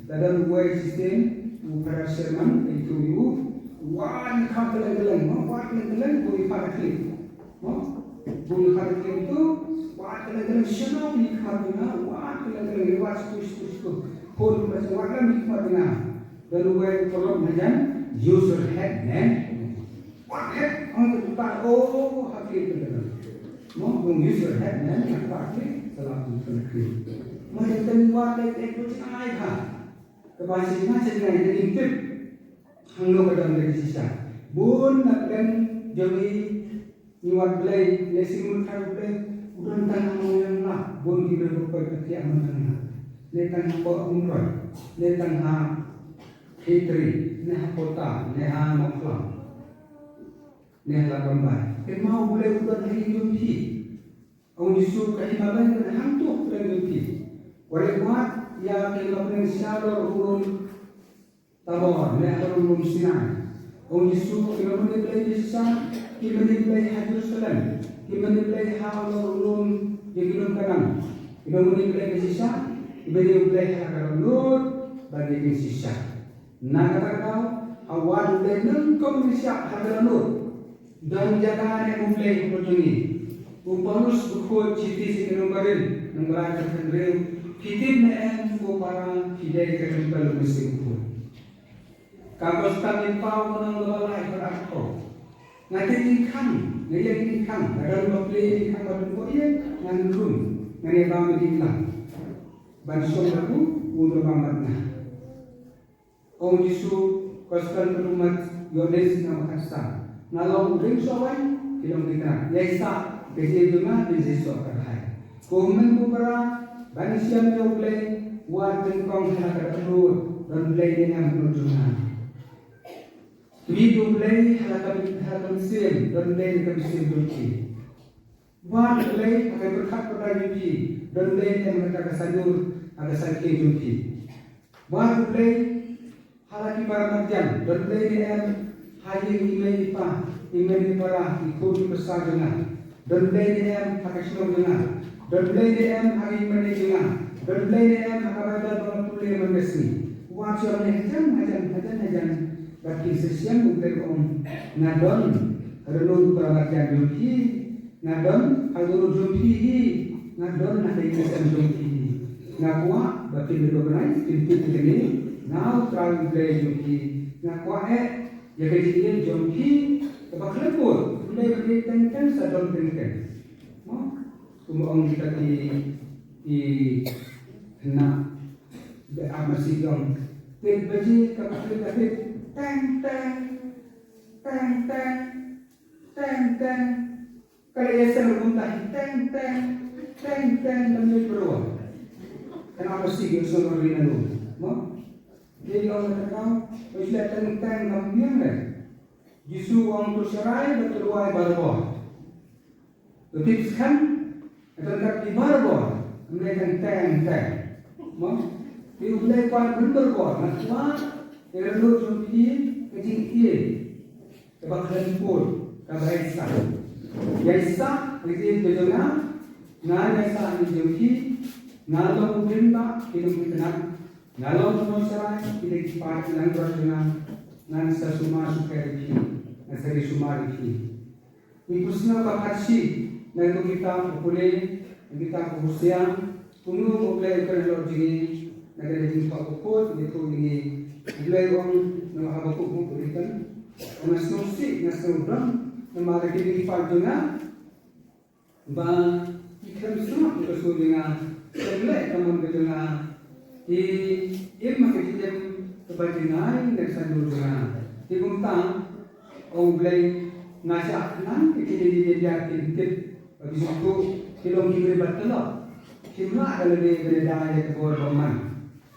Lada uwei shisien u Father Sherman, ïathuh ïa u, wad ïa ka kylleng kylleng, mo, wad kylleng kylleng, bun ïa ka kylleng. Mo, bun ïa ka kylleng tu, wad kylleng kylleng, shano ïa ka kylleng, wad kylleng kylleng, wad shuh shuh shuh. Phone ba wad lem ïa ka kylleng. Lada uwei u paralok na jan, use your head, man. Wat het, ong ka, oh, ha kri ka dang. Mo, ong use your head, man, ha kri, salam ka kri. Mo, ïa ka wat leh, eh, ko jingai ha. Ka ba shi nga shi nga ïa ka tip. Hangno ka dang leh shisha. Bun na pdeng jong ngi, ngi wad Blei, leh shi mut ka Blei. U don tang ha Nongïalam, bun ki briew ko ka thiah man tang ha. Leh tang ha ko umroi. Leh tang ha Hitri, ne ha Pota, ne ha Mawkhlam. Ne ha Lad Rymbai. Kynmaw U Blei u don ha ïing jong phi. Ong Jisu ka hima bneng ka don hangto ha pdeng jong phi. Wat leh wad ïa ka hima bneng shalor u lum Tabor, ne halor u lum Sinai. Ong Jisu ki nongmane Blei ba shisha, kim mane Blei ha Jerusalem. Kim mane Blei halor u lum ïa ki lum Kanaan. Ki nongmane Blei ba shisha, kim mane Blei ha ka dohnud bad ïa ki shisha. Na kata ka daw, ha wad U Blei nyngkong nyngshap ha ka dohnud. Don jaka ne U Blei ha ka jong ngi. U Paulus u khuid shithi sha ki nong Korinth, lynnong ba lai dkhot hynriew. Phi tip ne em ko para phi dei ka templ u Mynsiem Bakhuid. Ka Gospel ngi paw ka lynnong ba lai dkhot arphew. Nga tip ïing khang, nga ïeng ïing khang, nga don ba plie ïing khang ba don ko ïeng, ngan rung, ngan ïa bam ïa ki klang. Ban shong bad u, un da bam bad nga. Ong Jisu, Gospel ka Mat, Ïoannis, lynnong khatsan. Nga long u dieng sohwaiñ, ki long ki tnat. Ïa i sah, ka jingim jong nga, phin sa ïoh soh ka bhai. Ko hynmen ko para, ban ïashem ïa U Blei, wat nyngkong ha ka dohnud, don Blei ne em ha dohnud jong nga. Mih U Blei ha la ka, ha la ka mynsiem, don Blei ha ka mynsiem jong phi. Wad U Blei ha ka pyrkhat pyrda jong phi, don Blei ne em ha ka saiñdur, ha ka saiñdur jong phi. Wad U Blei ha la ki para marjan, don Blei ne em ha ïing i mei i pa, i mei i para, i khun i basa jong nga. Don Blei ne em ha ka shnong jong nga. Don Blei ne em ha ka ïing mane jong nga. Don Blei ne em ha ka Baibl ba nga pule man ka sngi. Wat shu ong ne hajan, hajan, hajan, hajan. Bad kin sa shem U Blei u ong, nga don ha ka dohnud para marjan jong phi. Nga don ha ka dohnud jong phi hi. Nga don ha ka ïing ka sem jong phi hi. Nga kwah ba phin recognize, phin tip ïa kane. Nga U Trai U Blei jong phi. Nga kwah eh ïa ka jingim jong phi kaba khlem bun, ym dei ba dei teng teng sa don teng teng. Mo? Kumba ong kita ki, ki khynnah ba ap masi dong. Tip baje kaba khlem ka tip teng teng, teng teng, teng teng. Ka la ïaseng ruh kumta hi teng teng, teng teng, ban ïoh bro. Kane masi ïoh sngewbha ri na lu. Mo? Dei ong kata ka daw, ba shu leh teng teng kam biang re. Jisu u ong to sharai bad to duwai barabor. To tip skhem, to kat ki barabor, ym dei teng teng teng. Mo? Te U Blei u kwah ban barabor, nga kwah ïa ka dohnud jong phi ka jingïeit kaba khlem pud, kaba ïaisah. Ïaisah ha ka jingim ka jong nga, nga ïaisah ha ka jingim jong phi, nga long u briew ba phi long ki khynnah. Nga long u nongsharai, phi dei ki paid, ngan rat jong nga, ngan sa sumar sukher ïa phi, ngan sa ri sumar ïa phi. Ngi pyrshang ba khatsi na ka kitab ba pule, na ka kitab ba husiang, kumno U Blei u kren halor jong ngi, na ka jingthoh ba khuid, ngi tip ngi, U Blei u ong na Habakuk ba pule kan, nga sngewsih, nga sngewdon, namar ki dei ki paid jong nga, ba ki khlem sngap ïa ka sur jong nga, khlem leh ka mon ka jong nga, ki im ha ka jingim kaba jngai na ka saiñdur jong nga. Te kumta, ong U Blei, nga shah khnang ïa kine ki jynjar ki tip ba ki sngewthuh ki long ki briew ba tlot. Kim lah da lade ban da ïa ka bor ba man.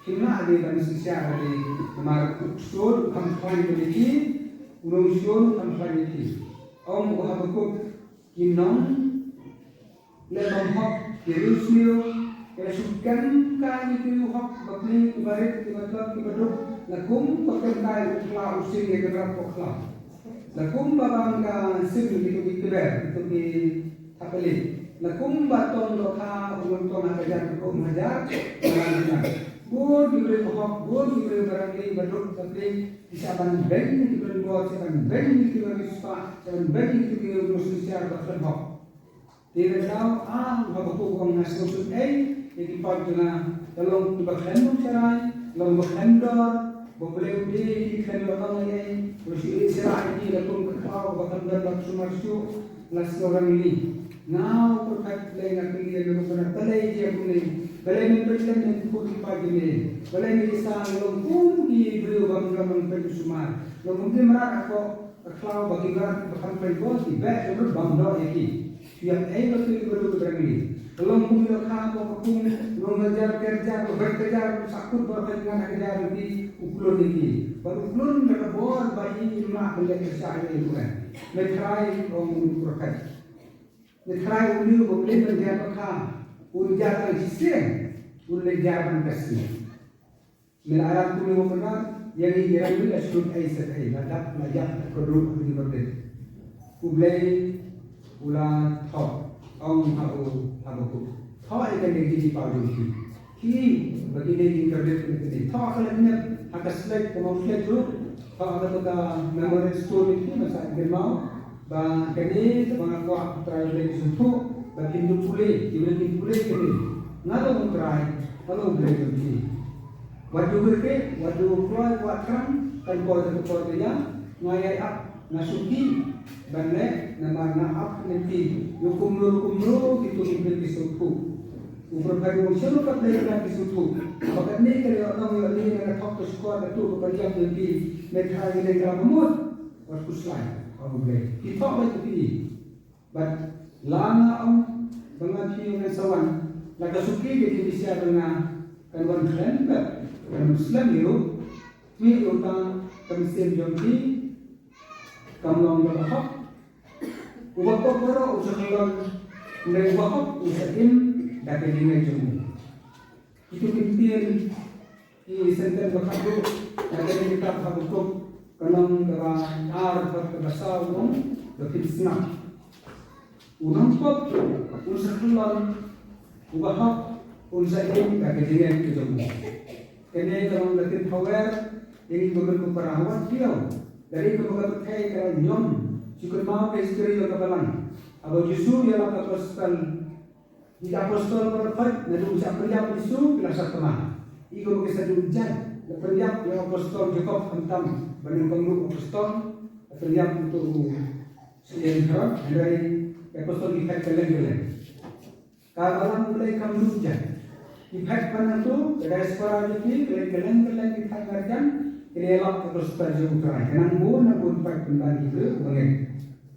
Kim lah da lade ban synshar da lade, namar u sur u kham khlaiñ bad ïa ki, u nongsur u kham khlaiñ ïa ki. Ong u Habakuk, ki nongleh bymhok, ki riewsniew, ki la shu kem kai ïa ki riew hok, bapli, kiba rit, kiba tlot, kiba duk, la kumba kem kai u khla u sing ïa ka rap u khla. La kumba bam ka sing ïa kito ki kber, kito ki thapeli. La kumba tong dohkha u nongtong ha ka jar, ka um ha jar, ka la nang. Bun ki briew hok, bun ki briew barangli, baduk, bapli, ki shah ban beiñ ïa ki briew bor, shah ban beiñ ïa ki briew riewspah, shah ban beiñ ïa ki briew synshar ba khlem hok. Te ka daw, ah, u Habakuk u ong nga sngewsih ei ïa ki paid jong nga, ka long kiba khlem nongsharai, long ba khlem dor, ba U Blei u dei ïa ki, khlem ïoh long ei ei, u la shu ïeit sharai ïa ki, la kum ka khlaw ba khlem don ba sumar shuh, la sngewrang ïa ki. Nga u prophet Blei nga kylli ïa me, nga kylli balei ïa kumne, balei men peit lem, men khuid ki paid jong me, balei me ïa sa long kum ki briew bym don, bym peit sumar, long kum ki mrad hapoh ka khlaw ba ki mrad ba kham pynbor ki beh ki mrad bam doh ïa ki. Shu ïap ei ba ki briew ki briew. Ka long kum ïa ka ba ka kum nongjar kerjar ba beh ka jar ba sakut ba pyngan ka jar ki u klun ïa ki. Ba u klun da ka bor ba i ma ka leh ka shah ïa u eh. Me trai ong u prophet. Me trai u liu ba pynjan ba ka u jar ka shisien u le jar ban ka shisien. Me la ïa kum ïa u kynrad, ïa ngi ïa ngi la shu ei set ei, la dap la ïap la kordor ha ki bordit. U Blei u la thoh, ong ha u Habakuk. Thoh ïa kane ki jingpynpaw jong ki. Ki ba ki dei ki kordit ki dei. Thoh ka lyngnep ha ka slate, ka mawslate ruh. Thoh ha ka memorial stone ki, ma sa ki maw. Ba kane kaba nga kwah U Trai U Blei u sngewthuh, ba phin ïoh pule, ki Blei kin pule kane. Nga long U Trai, nga long U Blei jong phi. Wat ju kyrkieh, wat ju kloi, wat thrang, kan por te por te ïa, nga ïai ap, nga sngewthuh, ban leh, namar nga ap ne phi, ïoh kumno kumno, kito ki Blei ki sngewthuh. U prophet u ong sha ka Blei ka ki sngewthuh. Ba katne ka ïoh nong ïoh leh na ka thok ka shkor ka tu ka pynïap ne phi, ne ka ïa ne ka mut. Wat khuslai, ong U Blei. Ki thok leh ki phi. Bad la nga ong ba nga phi ngan sa wan. La ka suki ka jingpynshiah ba nga kan wan khlem bad kan slem ïa u. Phi uta ka mynsiem jong phi. kam long kaba hok. Uba pop baroh u sa khyllon, hynrei uba hok u sa im da ka jingngeit jong u. Kito ki ktien, ki sentence ba khatduh na kane ka kitab Habakkuk, ka lynnong kaba ar, dkhot kaba saw, u ong, ba phin sngap. U nongpop un sa khyllon, uba hok un sa im da ka jingngeit ka jong u. Kane ka long ka ktien phawer ïa ngi ko hynmen ko para, wat diaw. Lada kaba ka pyrthei ka la ñiom, shu kynmaw ka history jong ka balang. Haba u Jisu u ïalap ha ka gospel, ki apostol baroh, naduh ba shah pynïap u Jisu ki la shah tma. Ïa kaba ki sa duh jait, la pynïap ïa u apostol Jakob khamtam, ba nyngkong ruh u apostol, la pynïap uto u Syiem Herod, hynrei ki apostol ki phet kylleng kylleng. Ka balang U Blei kam duh jait. Ki phet ban nangtu, ka diaspora jong ki, kylleng kylleng kylleng ki phet marjan, ki la ïalap ka gospel jong U Trai. Ka nang bun nang bun phet pynban ki briew bangeit.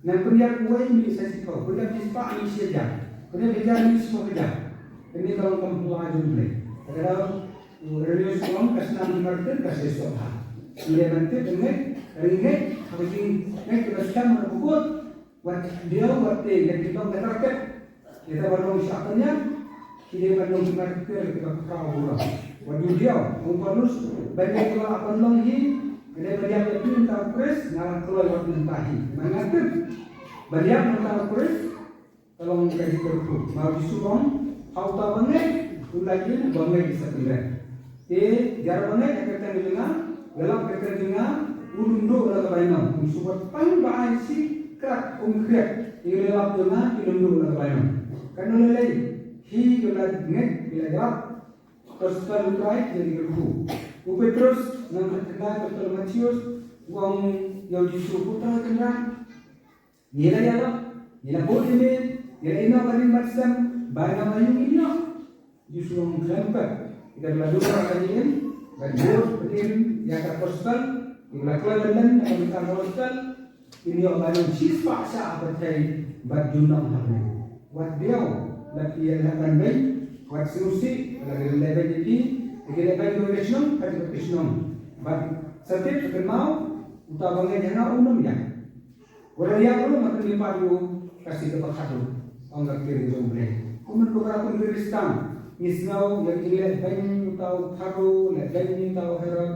Nang pynïap uwei mih sa shiphew, pynïap shispah mih shi hajar, pynïap hajar mih shiphew hajar. Kane ka long kam pla jong U Blei. Ka dei u Irenaeus u ong ka snam ki martir ka seisoh bha. Ngi dei ban tip, ngeit, ngeit ha ka jingngeit kaba skhem kaba kut. Wat diaw wat tieng, lada ki long ka target, kita ba long shah pynïap, ki dei ban long ki martir kiba khraw burom. Wat ju diaw, ong u Paulus, ban ïa kiba la pynlong hi, nga dei ban ïap ïa phi mynta u Khrist, nga la kloi wat mynta hi. Namar nga tip ban ïap mynta u Khrist ka long ka jingkyrkhu. Namar u Jisu u ong, ha uta ba ngeit, u la ïeng, ba ngeit sa pynrem. Te jar ba ngeit ha ka kyrteng jong nga, ïalap ha ka kyrteng jong nga, un ym duh na ka bainong. Un shu wat tang ba ai shi krat, um khriat. Ïa u ïalap jong nga, un ym duh na ka bainong. Katno lei lei hi ki la ngeit, ki la ïalap, ka gospel U Trai ki la kyrkhu. U Petrus, nang khyndai, ka gospel Mathaios, u ong ïa u Jisu, Putra Tynrai, ngi la ïalap, ngi la bud ïa me, ngi la ïehnoh ka ring bad sem, ba ngi la ïoh, ngi ïoh. Jisu u ong khlem pep, ïa kaba la duh na ka jingim, ban bud, ban im ïa ka gospel, ïa kaba la kloi ban len na ka bynta ka gospel, kin ïoh ban long shispah shah ha pyrthei bad junom ha bneng. Wat diaw, lada phi ïaleh ban beiñ, wat sngewsih, lada ki leh beiñ ïa phi, ki leh beiñ ïa ka shnong, ka shnong. Bad sa tip sa kynmaw, uta ba ngeit ha nga un ym ïap. Wat la ïap ruh, nga pynmih pat ïa u, ka sngi kaba khatduh, ong ka ktien jong U Blei. Ko hynmen ko para, ko Khristan, ngi sngew ïa ka jingleh beiñ uta u Pharaoh, leh beiñ uta u Herod,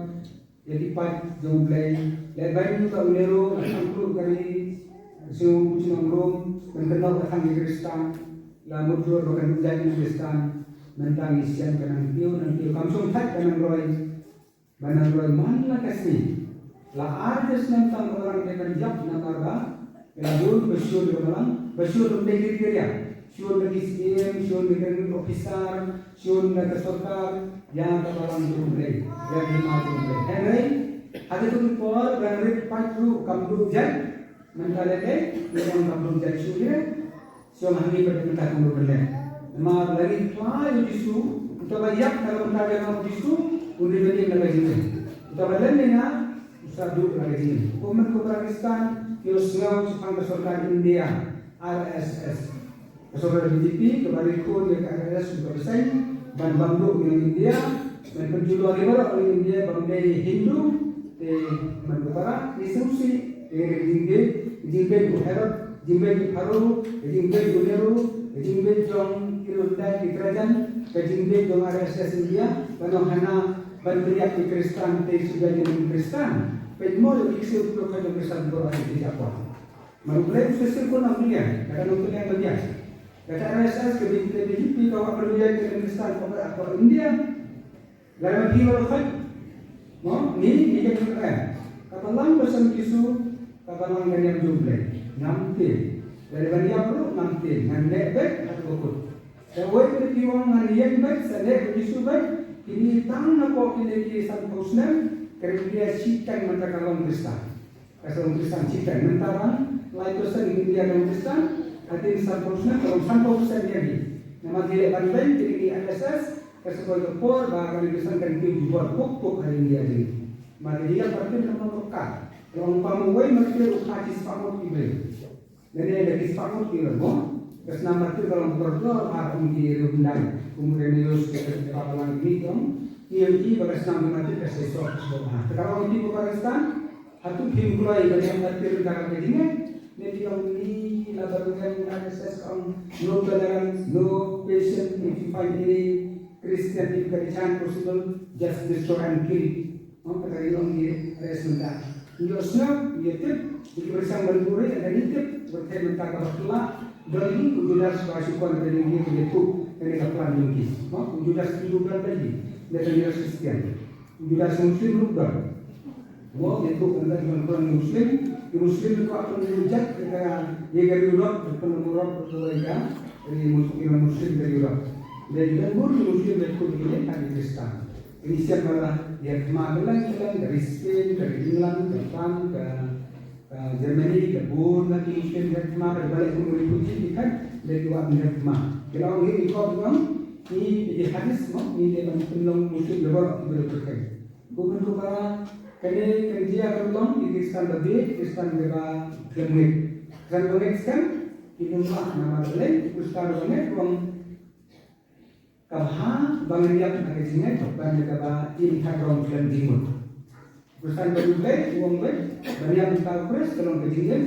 ïa ki paid jong U Blei, leh beiñ uta u Nero, la khang kluk ka ri, shu u shnong Rom, ban kynnoh ka thang ki Khristan, la mutdur ba kan ym jait ki Khristan, mynta ngi shem ka nang kiew, nang kiew, kam shym thait ka nang roi. Ba nang roi man la ka sngi. La ar hajar snem tang ka balang dei ban ïap namar ba ki la bun ba shun ka balang, ba shun ruh ym dei ki riewriang. Shun da ki syiem, shun da ki officer, shun da ka sorkar, ïa ka balang jong U Blei, ïa ka hima jong U Blei. Hynrei ha kito ki por ba nang rit paid ruh kam duh jait, mynta lei lei ngi ong kam duh jait shuh ïa. Shuwa hangne pat mynta kum ruh ban leh. Namar lada ngi phla ïa u Jisu, uta ba ïap na ka bynta jong u Jisu, un dei ban im na ka jingim. Uta ba len ïa nga, u sa duh na ka jingim. Ko hynmen ko para Khristan, ïohsngew shaphang ka sorkar India, R S S. Ka sorkar B J P, kaba ri khun ïa ka R S S, ka bseiñ ban bam duh ïa ngi India, ban pynjulor ïa baroh ïa ngi India, bym dei Hindu, te hynmen ko para, ngi sngewsih, te ka jingbit, ka jingbit u Herod, jingbit u Pharaoh, ka jingbit u Nero, ka jingbit jong ki Luddite, ki Trajan, ka jingbit jong R S S India, ban ong hana ban pynïap ki Khristan, te shu ïa ki Khristan. Peit mo ïa ki ksiew ki jong Khristan baroh ki jaka. Namar U Blei u shisha u nang pynïap, ka nang pynïap ban ïap. Kata R S S ka B J P ka wad pynïap ki Khristan ka wad ha India. Lada phi wan khot, mo, ngi, ngi ïeng khot, eh. Ka balang ba shem Jisu, ka balang ka niam jong U Blei. Ngam tieng. Lada ban ïap ruh ngam tieng. Ngan leh beit haduh ba kut. Lada wei ruh phi wan ngan ïeng beit, sa leh bad Jisu beit. Kine tang napoh kine ki sanphew snem, ka ri India shiteng mynta ka long Khristan. Ka shu long Khristan shiteng. Mynta tang lai percent India ka long Khristan, hadien sanphew snem ka long sanphew percent ïa ngi. Namar ngi leh ban beiñ, kine ki R S S, ka shu poi ka por ba ka long Khristan kan kiew jubor puk puk ha India jong ngi. Namar ngi ïa martir ka long ka. Long pam uwei martir u kha shispah ngut ki briew. Lane da ki spah ngut ki briew mo. Ka snam martir ka long kordor ha kum ki riew hyndai. Kum Irenaeus, ki Balang, ki jong. Ki ïa ki ba ka snam ki martir ka seisoh seisoh ha. Te ka long ki ba Khristan. Hato phim kloi ban ïa martir ka ka jingeh? Ne phi ong ni la ba ruh em R S S ka ong no tolerance, no patience if you find any Christian, if you can possible, just destroy and kill. No, kata ka ong ni R S S mynta. Ïoh sngap, ïoh tip, ïoh ki bersang ban buri, ada ni tip, berkait mynta ka bakla, dan ni u Judas ba syukon ka jingeh ka jatuh, kane ka plan jong ki. No, u Judas tu bukan lagi, dia kan Judas Kristian. Judas Muslim ruh don. Mo, ïa tu kan da kan Muslim, ki Muslim tu akan rujak ïa ka, ïa ka Europe, kan Europe tu ïa ka, ri Muslim, Muslim ka Europe. Dan juga bun Muslim ïa tu ïa kan Kristen. Ini siapa lah, ïa kema bilang bilang dari Spain, dari England, dari France, dari, eh, Germany, dari bun lagi Muslim, ïa kema dari balik ke Muslim kan, dari dua bilang kema. Kalau ini kau bilang, ini di hadis mo, ini dia kan penolong Muslim dia bawa kita berkait. Kumno ba kane ka jia ka long ki Khristan ba bieit, Khristan ba khlem ngeit. Khristan ba ngeit skhem, ki nongmah namar balei, ki Khristan ba ngeit ruh ka bha ba ngan ïap ha ka jingngeit ban da kaba im thad rong khlem jingmut. Khristan ba bieit, u ong beit, ban ïap mynta u Khrist ka long ka jingim.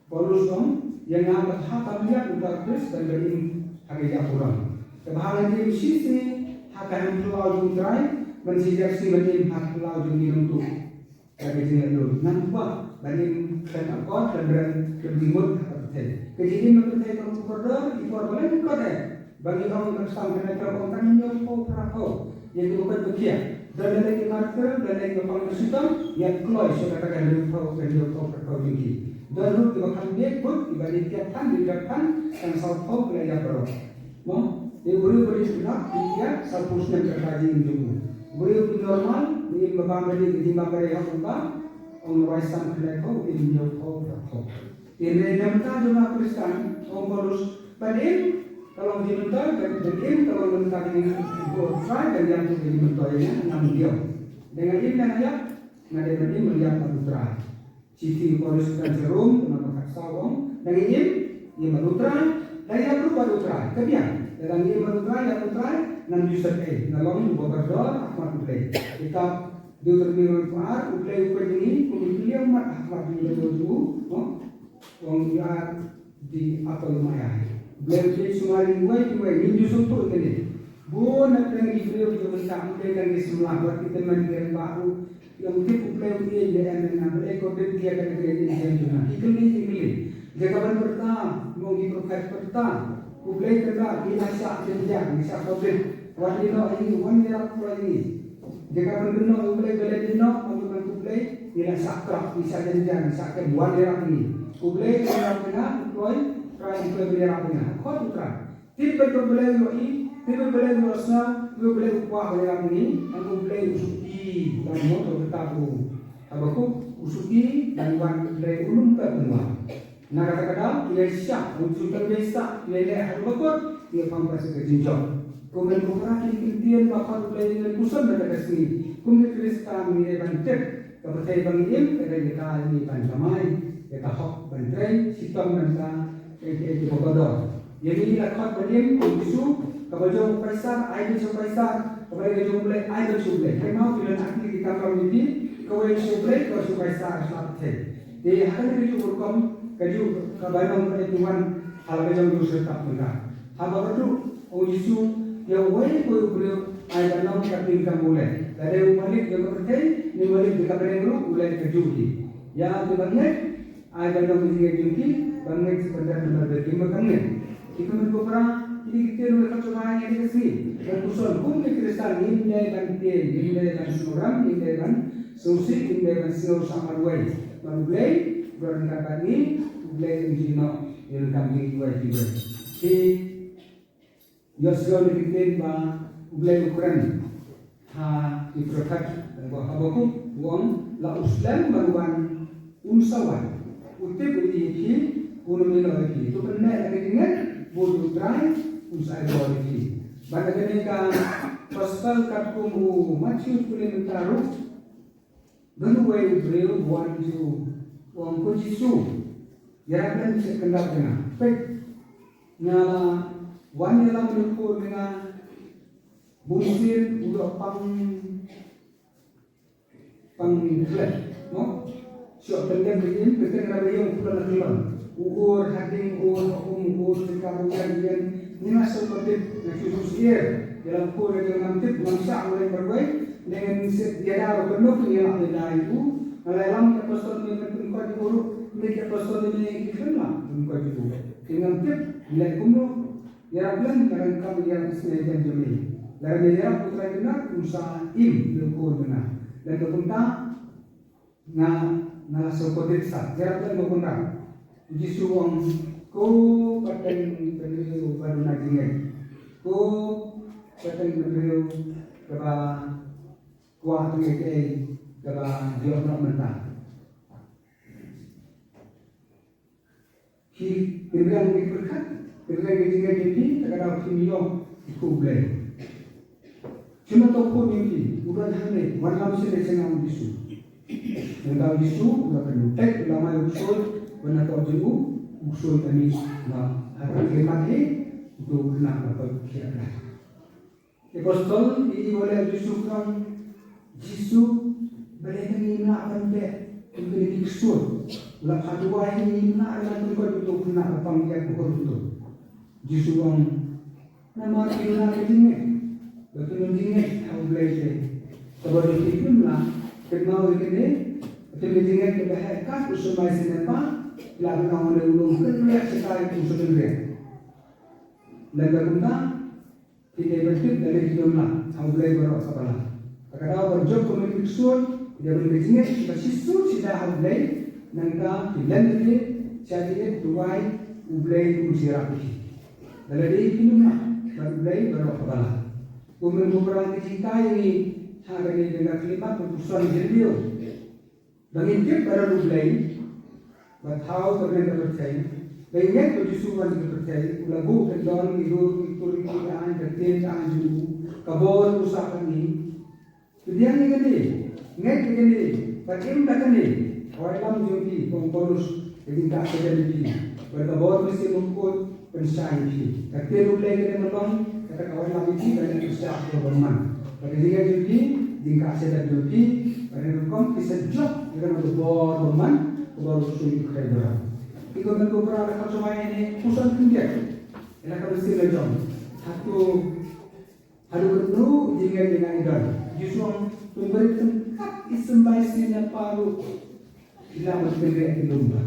Paulus ong, ïa nga ka bha ban ïap lypa Khrist ban ban im ha ka ïap burom. Ka bha ngan im shisngi ha ka hemphyllaw jong U Trai, ban shi jar sngi ban im ha ka hemphyllaw jong ngi nongtuh. Ka jingïap ngan kwah ban im khlem akor, khlem rem, khlem jingmut ha ka pyrthei. Ka jingim ha ka pyrthei ka long kordor, i por ba lyngkot eh. Ba ngi ong ka stam kane ka ong kan hynñiewphew phraphew. Ïa kiba koit ba khiah. Don lei ki martir, don lei kiba pang ba shitom, ïa kloi sha kata ka hynñiewphew, ka hynñiewphew phraphew jong ki. Don ruh kiba kham bieit bud, kiba dei kiad than, dei kiad than, tang sawphew ki la ïap baroh. Mo, ïa u briew ba dei sngewbha, dei kiad, sawphew snem ka jingim jong u. U briew ba normal, dei im ba bam ba dei, dei bam ba dei hok ba, ong wai san khyndai phew, im hynñiewphew phraphew. Ïa lei na bynta jong nga Khristan, ong Paulus, ban im ka long jingmyntoi, ban, ban im ka long na bynta jong U Trai, ban ïap jong ka jingmyntoi ïa nga, ngam diaw. Dei nga im dei nga ïap, nga dei ban im ban ïap bad U Trai. Shithi u Paulus sha ki Rom, lynnong ba khatsaw ong, dei nga im, im bad U Trai, dei nga ïap ruh bad U Trai. Ka biang, lada nga im bad U Trai, ïap bad U Trai, ngam ju sep ei, nga long uba kordor ha khmat U Blei. Kitab Deuteronomi arphew ar, U Blei U Kpa jong ngi, kum u kylliang mat ha khmat U Blei U Blei, no? Ong, you are the apple of my eye. Blei U Blei sumar ïa iwei pa iwei, ngim ju sngewthuh ïa kane. Bun na pdeng ki briew ki ong mynta U Blei kan ki samla, wat ki tymmen ki rangbah ruh. Ki ong tip U Blei U Blei ïa em em na, balei ko tip ïa kane ka ïing jong nga. Ki kylli ki kylli. Jaka ban pyrta, ong ki prophet pyrta. U Blei kynrad, ngi la shah jynjar, ngi shah kawbit. Wat ïeh noh ïa ngi, wan ïarap noh ïa ngi. Jaka ban kynnoh ïa U Blei, balei ïeh noh, ong ban U Blei, ngi la shah trap, ngi shah jynjar, ngi shah kem, wan ïarap ïa ngi. U Blei u ïarap ïa nga, u kloi, Trai u kloi ban ïarap ïa nga. Khot U Trai. Tip ba U Blei u ïohi, tip ba U Blei u ïohsngew, U Blei u kwah ban ïarap ïa ngi, ong U Blei u suki, lam mo to kita u. Habakuk u suki, ban wan U Blei u lum ka pynwan. Na kata ka daw, ki la shah, u ju tang dei sah, ki la leh ha kaba kut, ki la pang ba sha ka jingjop. Kumne ko para ki ktien ba khot U Blei ngi puson na kata ka sngi. Kum ki Khristan ngi dei ban tip, ka pyrthei ba ngi im, ka dei kata ngi ban kamai, kata hok ban trei, shitom ban ka, eh, eh, kiba kordor. Ïa ngi la khot ban im, ong Jisu, kaba jong u Kaisar, ai beit sha u Kaisar, kaba dei ka jong U Blei, ai beit sha U Blei. Hynrei mano ki don aki ki kam ram ïa ki, kawei sha U Blei, kawei sha u Kaisar, sha pyrthei. Te ha kane kajuh ka rukom, kajuh ka bainong ka dei ki wan ha la ka jong u Joseph Tap Mynta. Haba ka duk, ong Jisu, ïa uwei pa uwei u briew, ai ban long katkum ka kam u leh. Lada u malik jong ka pyrthei, ne u malik jong ka bneng ruh, u leh kajuh hi. Ïa ki bangeit, ai ban long ka jingngeit jong ki, bangeit sa ban dap namar ba ki ma kam ngeit. Ki kmen ko para, kine ki ktien ruh ka jong ai ïa ka sngi. Ban puson kum ki Khristan, ngim dei ban tieng, ngim dei ban sngewrem, ngim dei ban sngewsih, ngim dei ban sngew sa marwei. Namar U Blei, u don ryngkat bad ngi, U Blei un ïeh noh ïa ka kam jong ngi uwei pa uwei. Ki ïohsngew ïa ki ktien ba U Blei u kren ha ki prophet, ba Habakuk u ong la u slem ban wan un sa wan. U tip u ïeit ïa ki, un ym ïehnoh ïa ki. To pynneh ïa ka jingngeit, bad U Trai un sa ai bor ïa ki. Bad ha kane ka gospel katkum u Mathaios u pule mynta ruh, don uwei u briew u wan sha u, u ong, ko Jisu, ïarap lem sha ka kyndoh jong nga. Peit, nga la wan ïalam ïa u khun jong nga, bun sien u ïoh pang, pang khlem, mo? Shuwa pyndem ka ïing, ka kynrad ïing u khlon na khlon. U ur ha ding, u ur ha um, u ur jaka u ïeng ïeng. Ngi nga sngewthuh tip, nga shu shu syier. Ïa la u khun ïa la ngam tip, ngam shah u leng marwei. Ngi ngan shu ïada ruh kynnoh, ngi ïa la pynda ïa u. Nga la ïalam ki apostol, ngi ngan pynkoit ïa u ruh. Ngi ki apostol ngi ngi khlem la pynkoit ïa u. Ngi ngam tip, ngi leh kumno. Ïarap lem, nga donkam ïa ka sngi ïa jong ngi. Lada ngi ïarap u Trai Kynrad, un sa im ïa u khun jong nga. Lada kumta, Nga, nga la sngewthuh tip sat. Ïarap lem ko Kynrad. U Jisu u ong, ko pateng bynriew ba duna jingngeit. Ko pateng bynriew kaba kwah tang ïa kaei kaba ïoh noh mynta. Ki, pynbiang ki pyrkhat, pynbiang ki jingngeit jong ki, ta ka daw kim ïoh ïa u Blei. Shano to khun jong ki, u don hangne, wanlam shane sha nga, u Jisu. Nangta u Jisu u la kyntait, u la mai u ksuid, ban na to jong u, u ksuid ka mih noh, ha ka khyllipmat hi, uto u khynnah u la koit khia. Ki apostol, ki ïohi ba u Jisu u ong, Jisu, balei ngim lah ban beh kum kine ki ksuid? U la phah duwai, ngim lah ban pynkoit ïa uto u khynnah ba pang ïa ka hur uto. Jisu u ong, namar kim lah ban jingngeit. Ba kim lah jingngeit ha U Blei te. Kaba dei kim lah kynmaw ïa kine, kim lah jingngeit kaba heh kat u symbai symbai pa, la ban ong u lum kynriah shatai u symbai kynriah. Lada kumta, Ki dei ban tip da lei ki ïoh lah ha U Blei baroh kaba lah. Ka daw ban jop kum ki ksuid, ki dei ban ka jingngeit ba shisha shisha ha U Blei, nangta ki lem ki sha jingngeit duwai U Blei un sa ïarap ïa ki. Da lei ki ïoh lah bad U Blei baroh kaba lah. Kum mynta ba ki jingkai ngi ha kane ka khyllipmat ban puson jingïoh. Ba ngin tip ba don U Blei, ba thaw ka bneng ka pyrthei, ba ngin ngeit ba U Jisu u wan ka pyrthei, u la buh kyndon ki dur ki tur ki aiñ, ka ktien ka aiñ jong u, ka bor u sah kat ngi. Pdiang ïa kane, ngeit ïa kane, bad im da kane, ka wai lam jong phi, ong u Paulus, ka jingkah sha ïa phi, bad ka bor Mynsiem Bakhuid, pynshai ïa phi. Ka ktien U Blei ka dei ban long kata ka wai lam ïa phi, ban pynshai ïa phi ba man. Bad ka jingngeit jong phi, jingkah sha ïa phi, bad ka rukom phi sa jop ïa kano ka bor ba man, ka bor u sui u khrei baroh. Ki kumne ko para ka khot shuwa ïa ne, puson khyndiat. Ïa la ka mynsiem la jong. Hato, haduh katno i jingngeit jong nga i don. Jisu u ong, pynbeit tang kat i symbai sien ïa pa ruh. Ki la mat kynriah ki lum ba.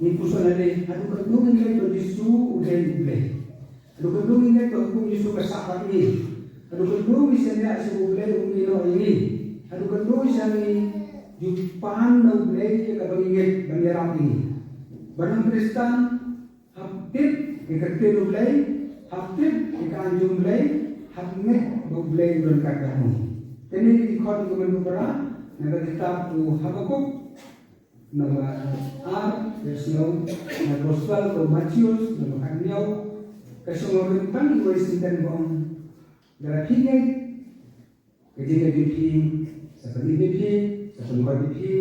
Ngi puson lade, haduh katno ngi ngeit ba U Jisu u dei U Blei. Haduh katno ngi ngeit ba hukum U Jisu ka sah bad ngi. Haduh katno ngi shaniah sha U Blei un ïehnoh ïa ngi. Haduh katno ngi shaniah ju pan na U Blei ïa kaba ngi ngeit ban ïarap ïa ngi. Ba nang Khristan, Hap tip ïa ka ktien U Blei, hap tip ïa ka aiñ jong U Blei, hap ngeit ba U Blei u don katba u ong. Kine ki khot ki mynta para na ka kitab u Habakuk, namba ar, verse nine, na gospel u Mathaios, namba khathynñiew, ka shong ha ka bynta kawei sentence ba ong, lada phi ngeit, Ka jingngeit jong phi, sa pynim ïa phi, sa pynkhuid ïa phi,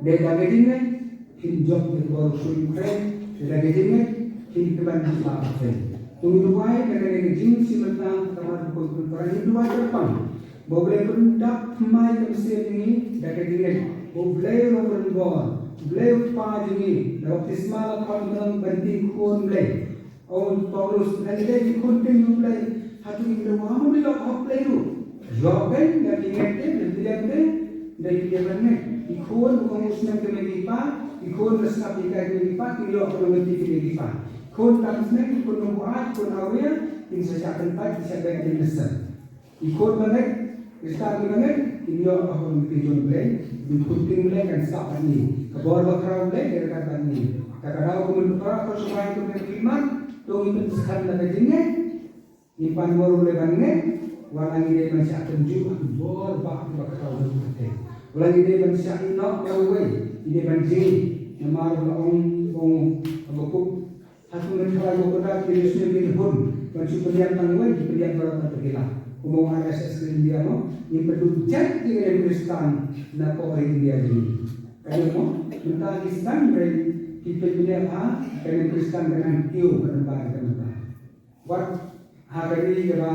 dei da ka jingngeit, phin jop ïa ka bor u sui u khrei, dei da ka jingngeit, phin kmen ha sla ba khrei. To ngin duwai, da kane ka jingshitom, ka mar ka pun pun para ngin duwai kyrpang. Ba U Blei un pyndap thymmai ka mynsiem jong ngi, da ka jingngeit. Ba U Blei un pynbor, U Blei u Kpa jong ngi, da baptisma la khot ngi ban dei khun Blei. Ong u Paulus, lada ngi dei ki khun ktien U Blei, hato ngim dei ban ïoh hok Blei ruh? Ïoh kein, lada ngi ngeit te, lada ngi pdiang te, dei pdiang ban ngeit. Ki khun, u ong u snem kynmaw ki kpa, ki khun ba sngap ïa ka kynmaw ki kpa, kin ïoh ka lynti kynmaw ki kpa. Khun tang snem, ki khun nongbuaid, ki khun awria, kin sa shah kyntait, kin sa beh ïa ki nongïalam. Ki khun ba ngeit, Khristan kiba ngeit, kin ïoh ka lynti jong U Blei, kin khun ktien Blei kan sah bad ngi. Ka bor bakhraw Blei ka ryngkat bad ngi. Ta ka daw kumne para khot shuwa kumne ki mat, to ngin pynskhem na ka jingngeit. Ngin pan bor U Blei ban ngeit, wat la ngi dei ban shah tynjuh ha ka bor ba bakhraw jong U Blei. Wat la ngi dei ban shah ïehnoh ïa uwei, ngi dei ban jngi. Namar ba ong, ong Habakuk Hato ngin tharai ba kata ki riewsniew kin hun ban shu pynïap tang wei, ki pynïap baroh kata ki la. Kumba ong R S S ka India mo, ngin pynduh jait ki riewsniew Khristan na ka ri India jong ngi. Ka dei mo, mynta ki sdang rei ki pynïap ha, ka riewsniew Khristan ka nang kiew ka nang ba ka nang ba. Wat ha ka ri kaba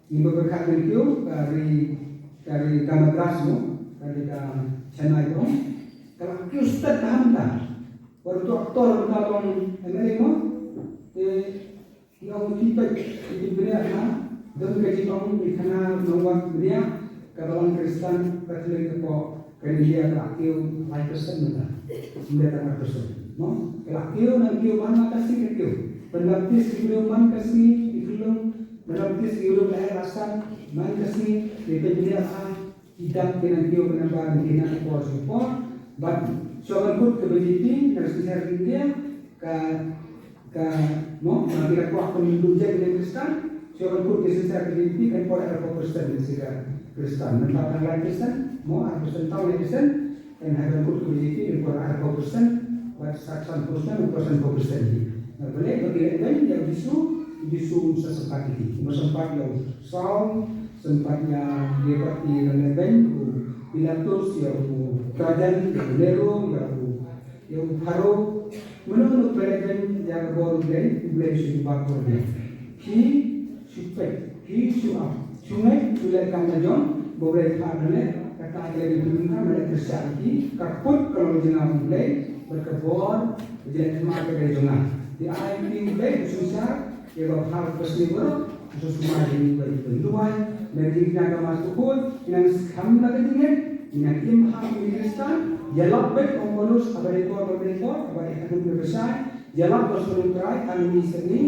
ngin ba ka nang kiew, ka ri, ka ri ka Madras mo, ka ri ka Chennai mo. Ka la kiew stet ka mynta. Wat uto u actor mynta long M L A mo. Te ki ong ki peit ki bniah ha. Don ka jingong ki khana nongwad bniah kaba long Khristan Katholik hapoh ka India ka la kiew lai percent mynta. Mynta ka ar percent. Mo? Ka la kiew nang kiew man la ka sngi ka kiew. Ban baptis ki briew man ka sngi ki khyllung. Ban baptis ki briew la er la san man ka sngi. Ki peit bniah ha. Ki dap ki nang kiew ki nang ba ki nang por shu por. Bad shuwa ban kut ka B J P na ka synshar India ka, ka, mo, ba ki la kwah kum mynta ki Khristan. Shuwa ban kut ka synshar ka B J P kan por arphew percent na ka synshar Khristan. Mynta tang lai percent, mo, arphew percent tang lai percent. Kan haba kut ka B J P kan por arphew percent, wat san percent, percent hi. Na balei ba ki leh beiñ ïa u Jisu, u Jisu um sa sympat ïa ki. Um sympat ïa u Saul, sympat ïa ki parti leh beiñ, u Pilatus, ïa u Trajan, ïa u Nero, ïa u, ïa u Pharaoh. Mano mano ba leh beiñ ïa ka bor U Blei, U Blei shu jubab bor ïa ki. Shu peit, ki shu ap, shu ngeit, shu leh kam la jong ba U Blei phah ban leh. Kata ka leh ki bun ka, ma leh pyrshah ki, ka kut ka long jong nga U Blei, bad ka bor ka jingïaid thymmai ka dei jong nga. Te ai ki U Blei u synshar ïa ka bhar ka sniew baroh. Ka shu sumar ïa ngi ba ngi duwai na ka jingkñia ka Mass Bakhuid, ngi nang skhem na ka jingngeit, ngi nang im ha ki Khristan, ïalap beit ong Paulus, haba dei kor ba dei kor, haba dei khnum ba dei shai, ïalap ba shu lum trai, ha ngi seni,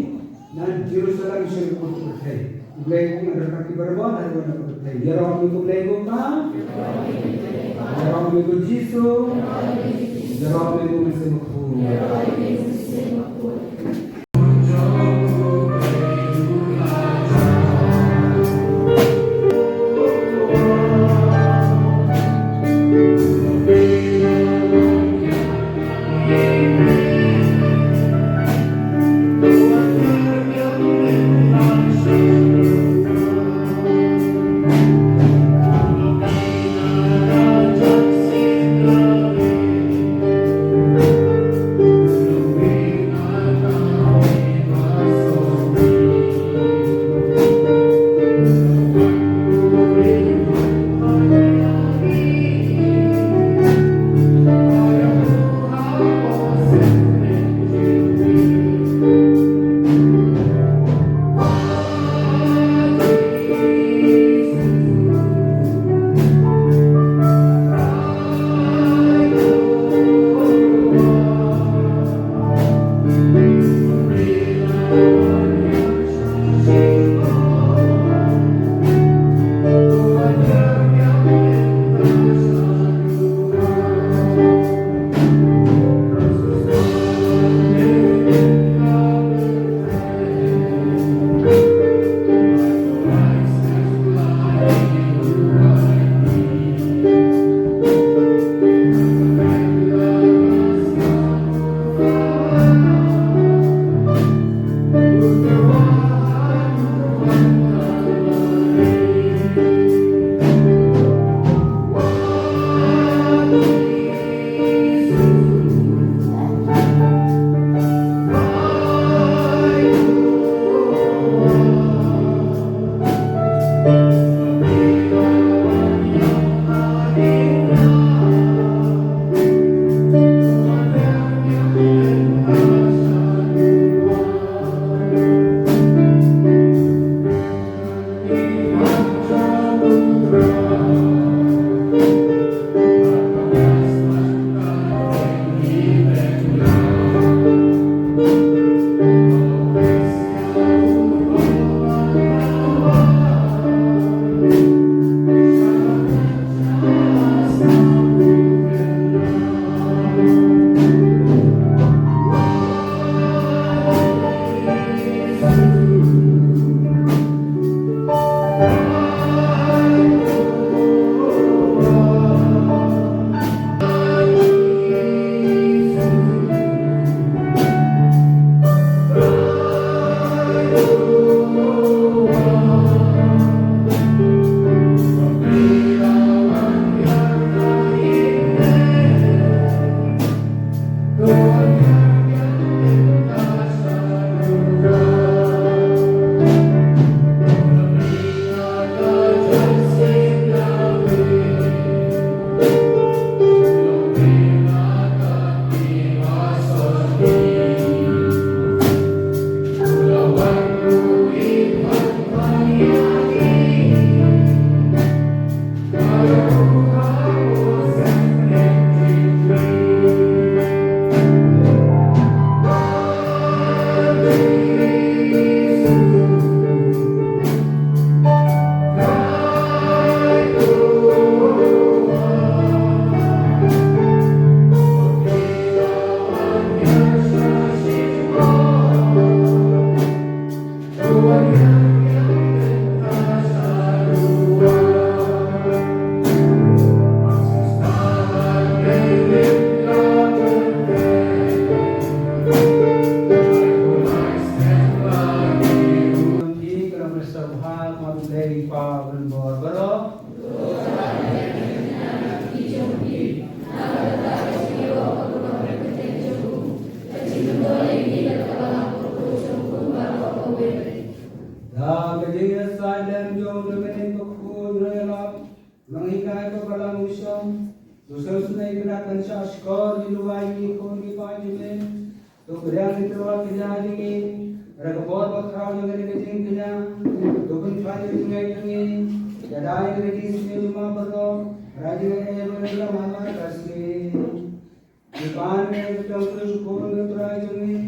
na Jerusalem sha ki pyrthei. U Blei u ong, na ka ki barabor, ha ki pyrthei. Ïaroh ïa U Blei ko Pa, ïaroh ïa U Jisu, ïaroh ïa U Mynsiem Bakhuid. Ïohsngew ïa ka dak kan shah shkor ïa u luwai ïa ki khun ki kpa jong me. To pdiang ïa ki tyrwa ki jingkñia jong ngi. Bad ha ka por ba khraw jong ngi da ka jingkñia, to pynphai ïa ka jingngeit jong ngi. Ïada ïa ka jingsniew jong me baroh. Bad ïa ka jingngeit ba ngi la mad ha ka sngi. Ngi pan ïa ka jingkñia jong U Trai jong ngi.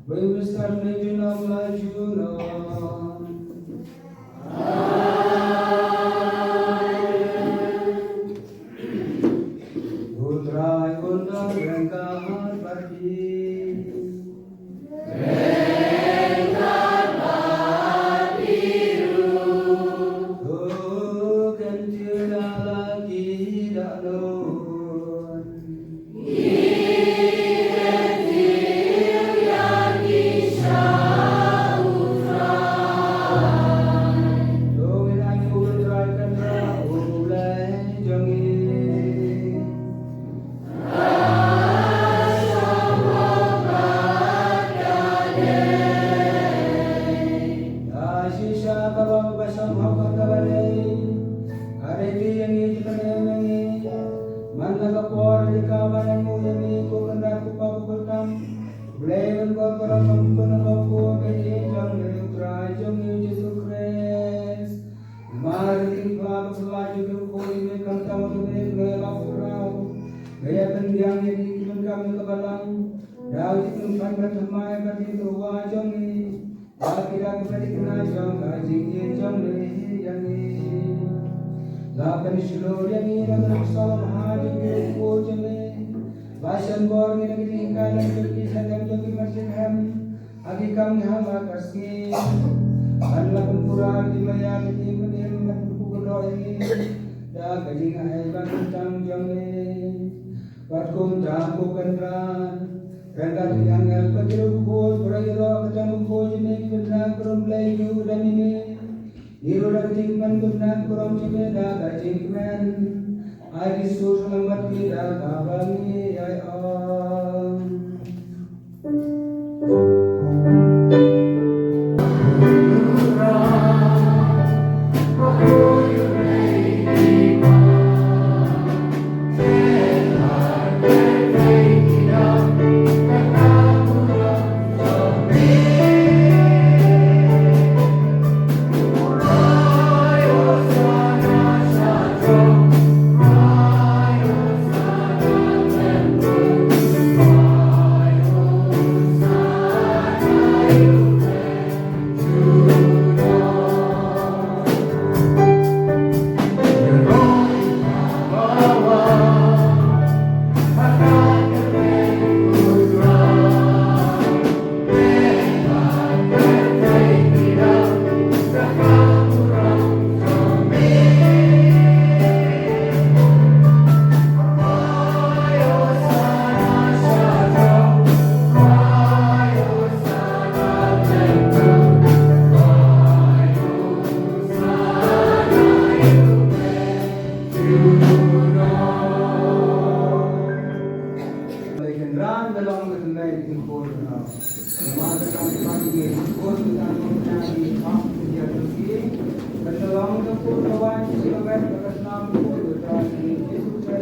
Ba ïa u bishar ne junom la junom. U Trai un don ryngkat bad phi. To kyntiew da la ki dohnud. Ka dei ti ïa ngi ki kane ïa ngi. Man la ka por ïa ka ban ïa ngi ko Kynrad ko Pa bakhuid tam. Blei ban kor kor ram kum na ka por ka ïing jong me U Trai jong ngi U Jisu Khrist. Namar ka jingpynbha ba pynlait jong me U Khun jong me khamtam jong me me la u khraw. Me ïa pynbiang ïa ngi ki pyndonkam ïa ka balang. Da u jingpynpan ba thymmai ba ki tyrwa jong ngi. Ba ki da ka pynthikna jong ka jingïeit jong me ïa ngi. La pynshlur ïa ngi na ka nuksa ba bha jong ngi U Khun jong me. Ba shem bor ngi na ka jinghikai lem jong ki sha lem jong ki mar jinghem. Ha ki kam ngi ha la ka sngi. Ban la pynpura ki maya ki jingpynim ban pynpura ïa ngi. Da ka jingai ba kyntang jong me. Wat kumta ko Kynrad. Ryngkat ki angel bad ki riewkhuid, baroh ïaroh ka jong U Khun jong me ki bym nang burom Blei ïa u dang ïa me. Ngi ruh da ka jingpynbymnang burom jong me da ka jingkmen. Ai ki sur sha lang bad ngi da kaba ngi ai ong. Lei kynran da long ka tynrai ki khun ka. Namar ka kam ka ban ki khun ka ban ki khun ka ban ki khun ka ban ki. Ka long ka khun ka wan ki ka ban ka snam khun ka ban ki khun ka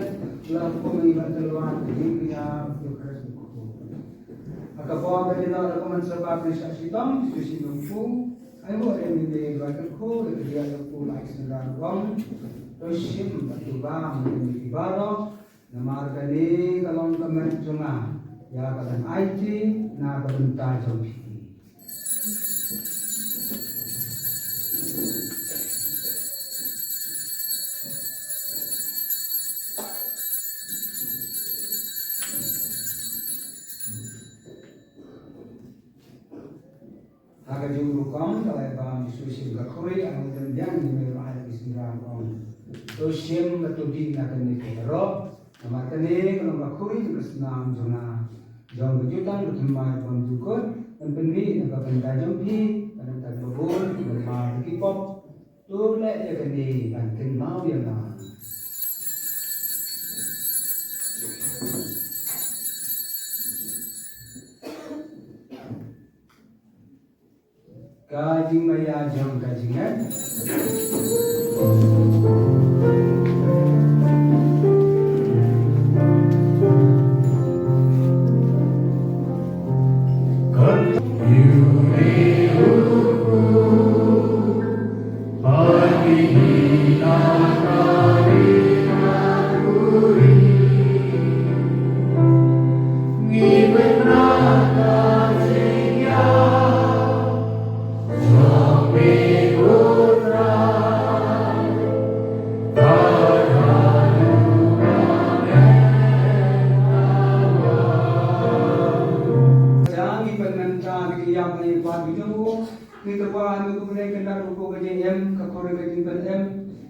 la khun ka ban ka wan ki ka ban ki khun. Ha ka por ba ki la ka man sa ba ki sa shitom ki shi nong pu. Ai mo em ni ba ka khun ka dia ka khun ai sa ran wan. To shim ba tu ba mi ki ba ro. Namar kane ka long ka met jong nga ïa ka ban aiti na ka bynta jong phi. Ha ka jong rukom ka lai bam Jisu shim ka khuri, ang u dang biang ni me ruh ha ka sngi rukom. To shim ka to dih na kane ka ïaroh. Namar kane ka long ka khuri jong ka snam jong nga. Jong ka jutang ka thymmai bym jukut. Kan pynmih na ka bynta jong phi. Kan ym tang ba bun ki bym mar ki pop. To leh ïa kane ban kynmaw ïa nga. Ka jingmaïa jong ka jingngeit. Jang i pynmynta ki ïap ngi pat ki jong u. Ngi tyrwa ha ngi kumne kynda u ko ka jingim ka khore ka jingpynim.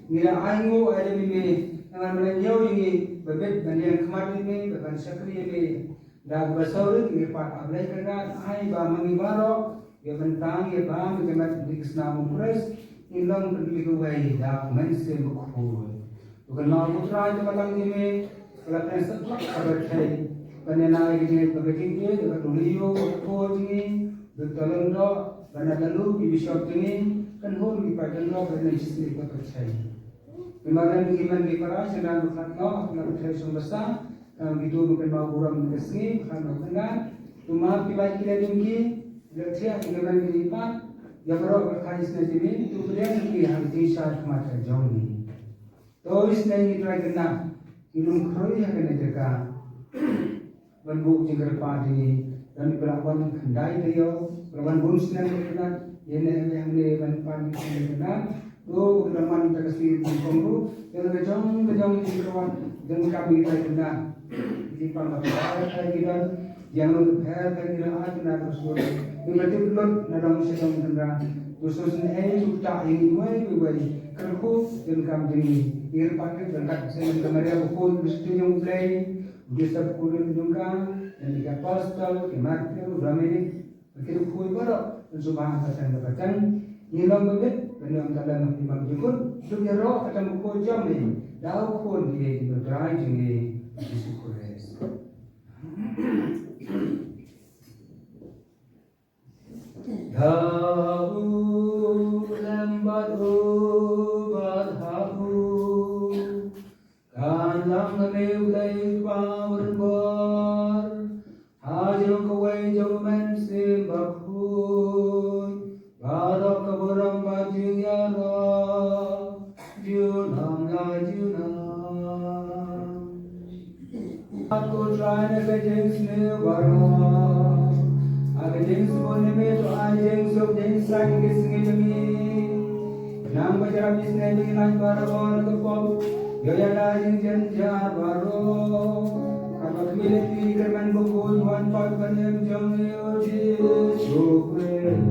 Ngi la ai nguh ai da mime. Ngan mane ñiew ïa ngi ba bit ban ïeng khmat ïa me ba ban shakri ïa me. Da kaba sawrit ngi pat ha Blei kynda ai ba ma ngi baroh ïa bynta ngi ba ngi kynda ngi ka snam u Khrist. Ngi long pynmih kawei da u Mynsiem Bakhuid. Ba kan nang u Trai te ba lang ïa me, ba la pynsatlak ka pyrthei. Ba ne na ïa ka jingngeit bad ka jingïeit, ïa ka dulïo, ïa ka por jong ngi, ba ka lyngdoh, ba na ka lu ki bishop jong ngi, kan hun ki paid lyngdoh, ba ne shisngi ka pyrthei. Ba ma lem ki man ki para, sha nang ba khat noh, na ka pyrthei shong basa, kan ki tu ba kan ma burom ka sngi, ba khat noh kan dan. Tu ma ki bai ki la ning ki, la thiah ki man ki pat, ïa baroh ka khai sna jong ngi, tu ba dang ki ha ki jingshai khmat ka jong ngi. To isnei ngi Trai kynda, ngi lum khroi ha kane ka jaka. Ban buh jingkyrpad jong ngi, ban pynlong wan khyndai taïew, ban wan bun snem kynda, ïa ne ïa ne ban pan kynda. To ban man ta ka sir ban kong ru, ïa ka jong ka jong jingkyrpad, jong kam ngi Trai kynda. Jingpang ka pher pher ki don, ïa ngi pher pher ki don, ai kynda ka sur. Ngi ba tip lut na dong sha dong kynda. Tu sus ne ei tu ta ïa ngi wei wei wei. Kyrkhu jingkam jong ngi. Ngi kyrpad rit ban kat sha ngi ka Maria bakhuid, u Mynsiem jong U Blei, u Joseph bakhuid jong ka, ngi ki apostol, ki martir, u Dominic, Ba ki duk khuid baroh, ban sngewbha ha ka teng ka teng. Ngi long ba bit, ban ïoh ka lem ha ka imam jingkut, duk ïaroh ka teng bakhuid jong ngi. Da u Khun ngi, da u Trai jong ngi, Jisu Khrist. Da u lem bad u bad ha u. Kan lang kane u dei ba u rim bor. Ha jong kawei jong u Mynsiem Bakhuid. Baroh ka burom bad jingïaroh. Junom la junom. Ko Trai na ka jingsniew baroh. Ha ka jingsbun ïa me to ai jingsuk jingsaiñ ki sngi jong ngi. Nang ba jrap isnei ba ngi lait baroh na ka pop. Ïoh ïada jingjan jar baroh. Kaba khmih lynti kyrmen bakhuid wan pat ban ïeng jong ngi, O Jisu Khrist.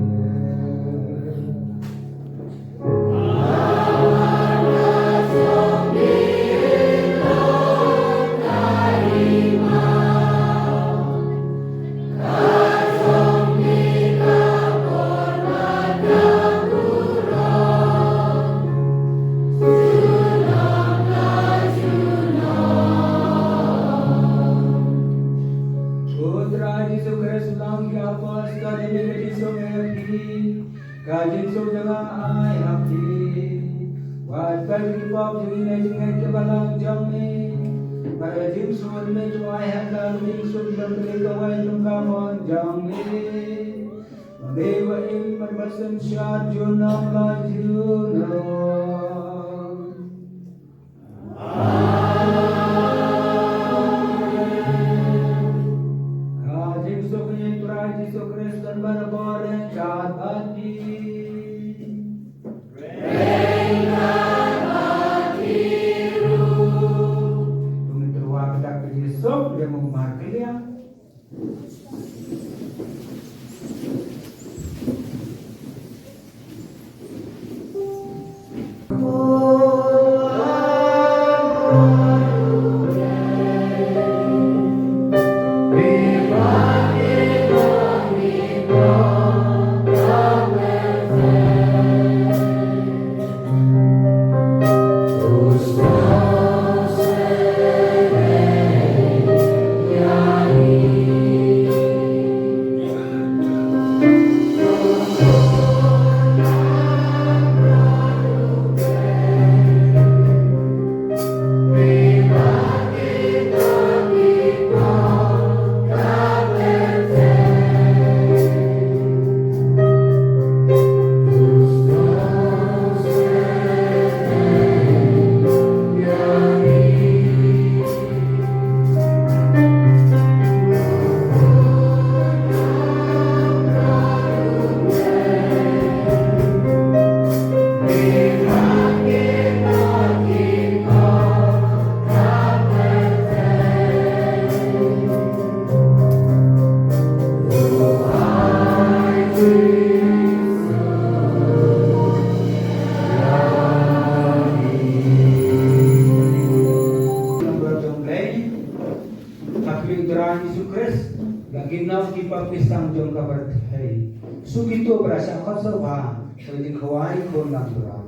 Ko Trai Jisu Khrist, u la ong ïa ki apostol, ïa me ka jingsuk nga ai ha phi, ka jingsuk jong nga nga ai ha phi. Wat peit ïa ki pop jong ngi ne jingngeit kiba lang jong me. Bad ka jingsuk me to ai ha ka, ka jingsuk jong ka, kawei jong ka mon jong me. Ba me ba im bad ba synshar junom la junom. Amen. Ka jingsuk u Trai Jisu Khrist don barabor, don bad phi. Don bad phi ruh. To ngin tyrwa kynda ka jingsuk, ïa u markylliang. Ki pap ki seng jong ka pyrthei. Suk ïa uto ba la shah khot sngewbha ïa ka jingkhawai khun langbrot.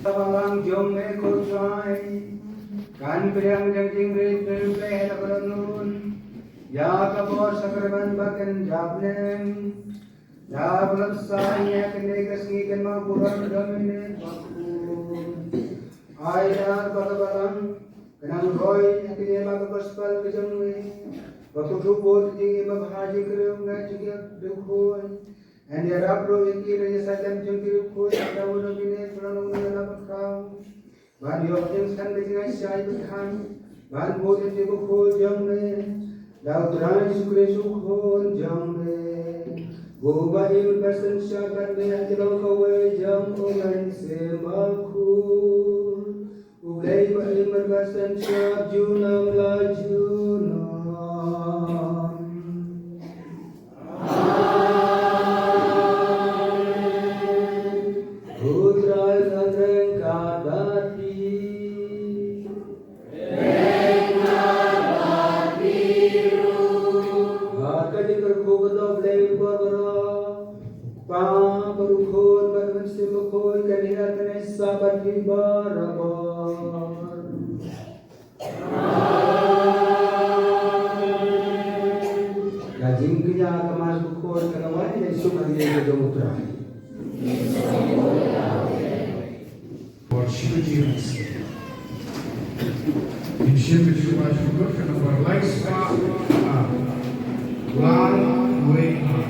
Balang jong me ko Trai, kan pdiang jong jingrit pynpeh da ka dohnud ïa ka bor sakramen ba kan japneng. Da ka lap sa ïa kane ka sngi kan mawburom Domine Bakhuid. Ai da ba ka balang kan nang roi ïa kane ba ka gospel ka jong me. Ba ka thubud jingim ba ha jingkyrkhu nga jingkyrkhu. Hynrei ïarap ruh ïa ki, hynrei ïa sa kem jong ki ruh khuid, ïa ka wun u bine, thrang u bine la ba khraw. Ban ïoh jingsan ka jingïaishah ba than, ban bud ïa ki bakhuid jong me. Da u Trai Jisu Khrist u Khun jong me. Uba im bad synshar bad me ha ki longkawei jong u Mynsiem Bakhuid. U Blei ba im bad synshar junom la junom. Amen. U Trai u ryngkat bad phi. Ryngkat bad phi ruh. Bad ka jingkyrkhu ka jong U Blei uba baroh, Kpa bad u Khun bad u Mynsiem Bakhuid, kan ïaid bad kan ïaishah bad phi barabor. Ka jingkñia ka Mass Bakhuid ka la wan, ngin sngewbha ïa ka jong U Trai. Por shibit. Ngin shim ka jingkñia ka Mass Bakhuid ka number lai spah ar, lai wei ar.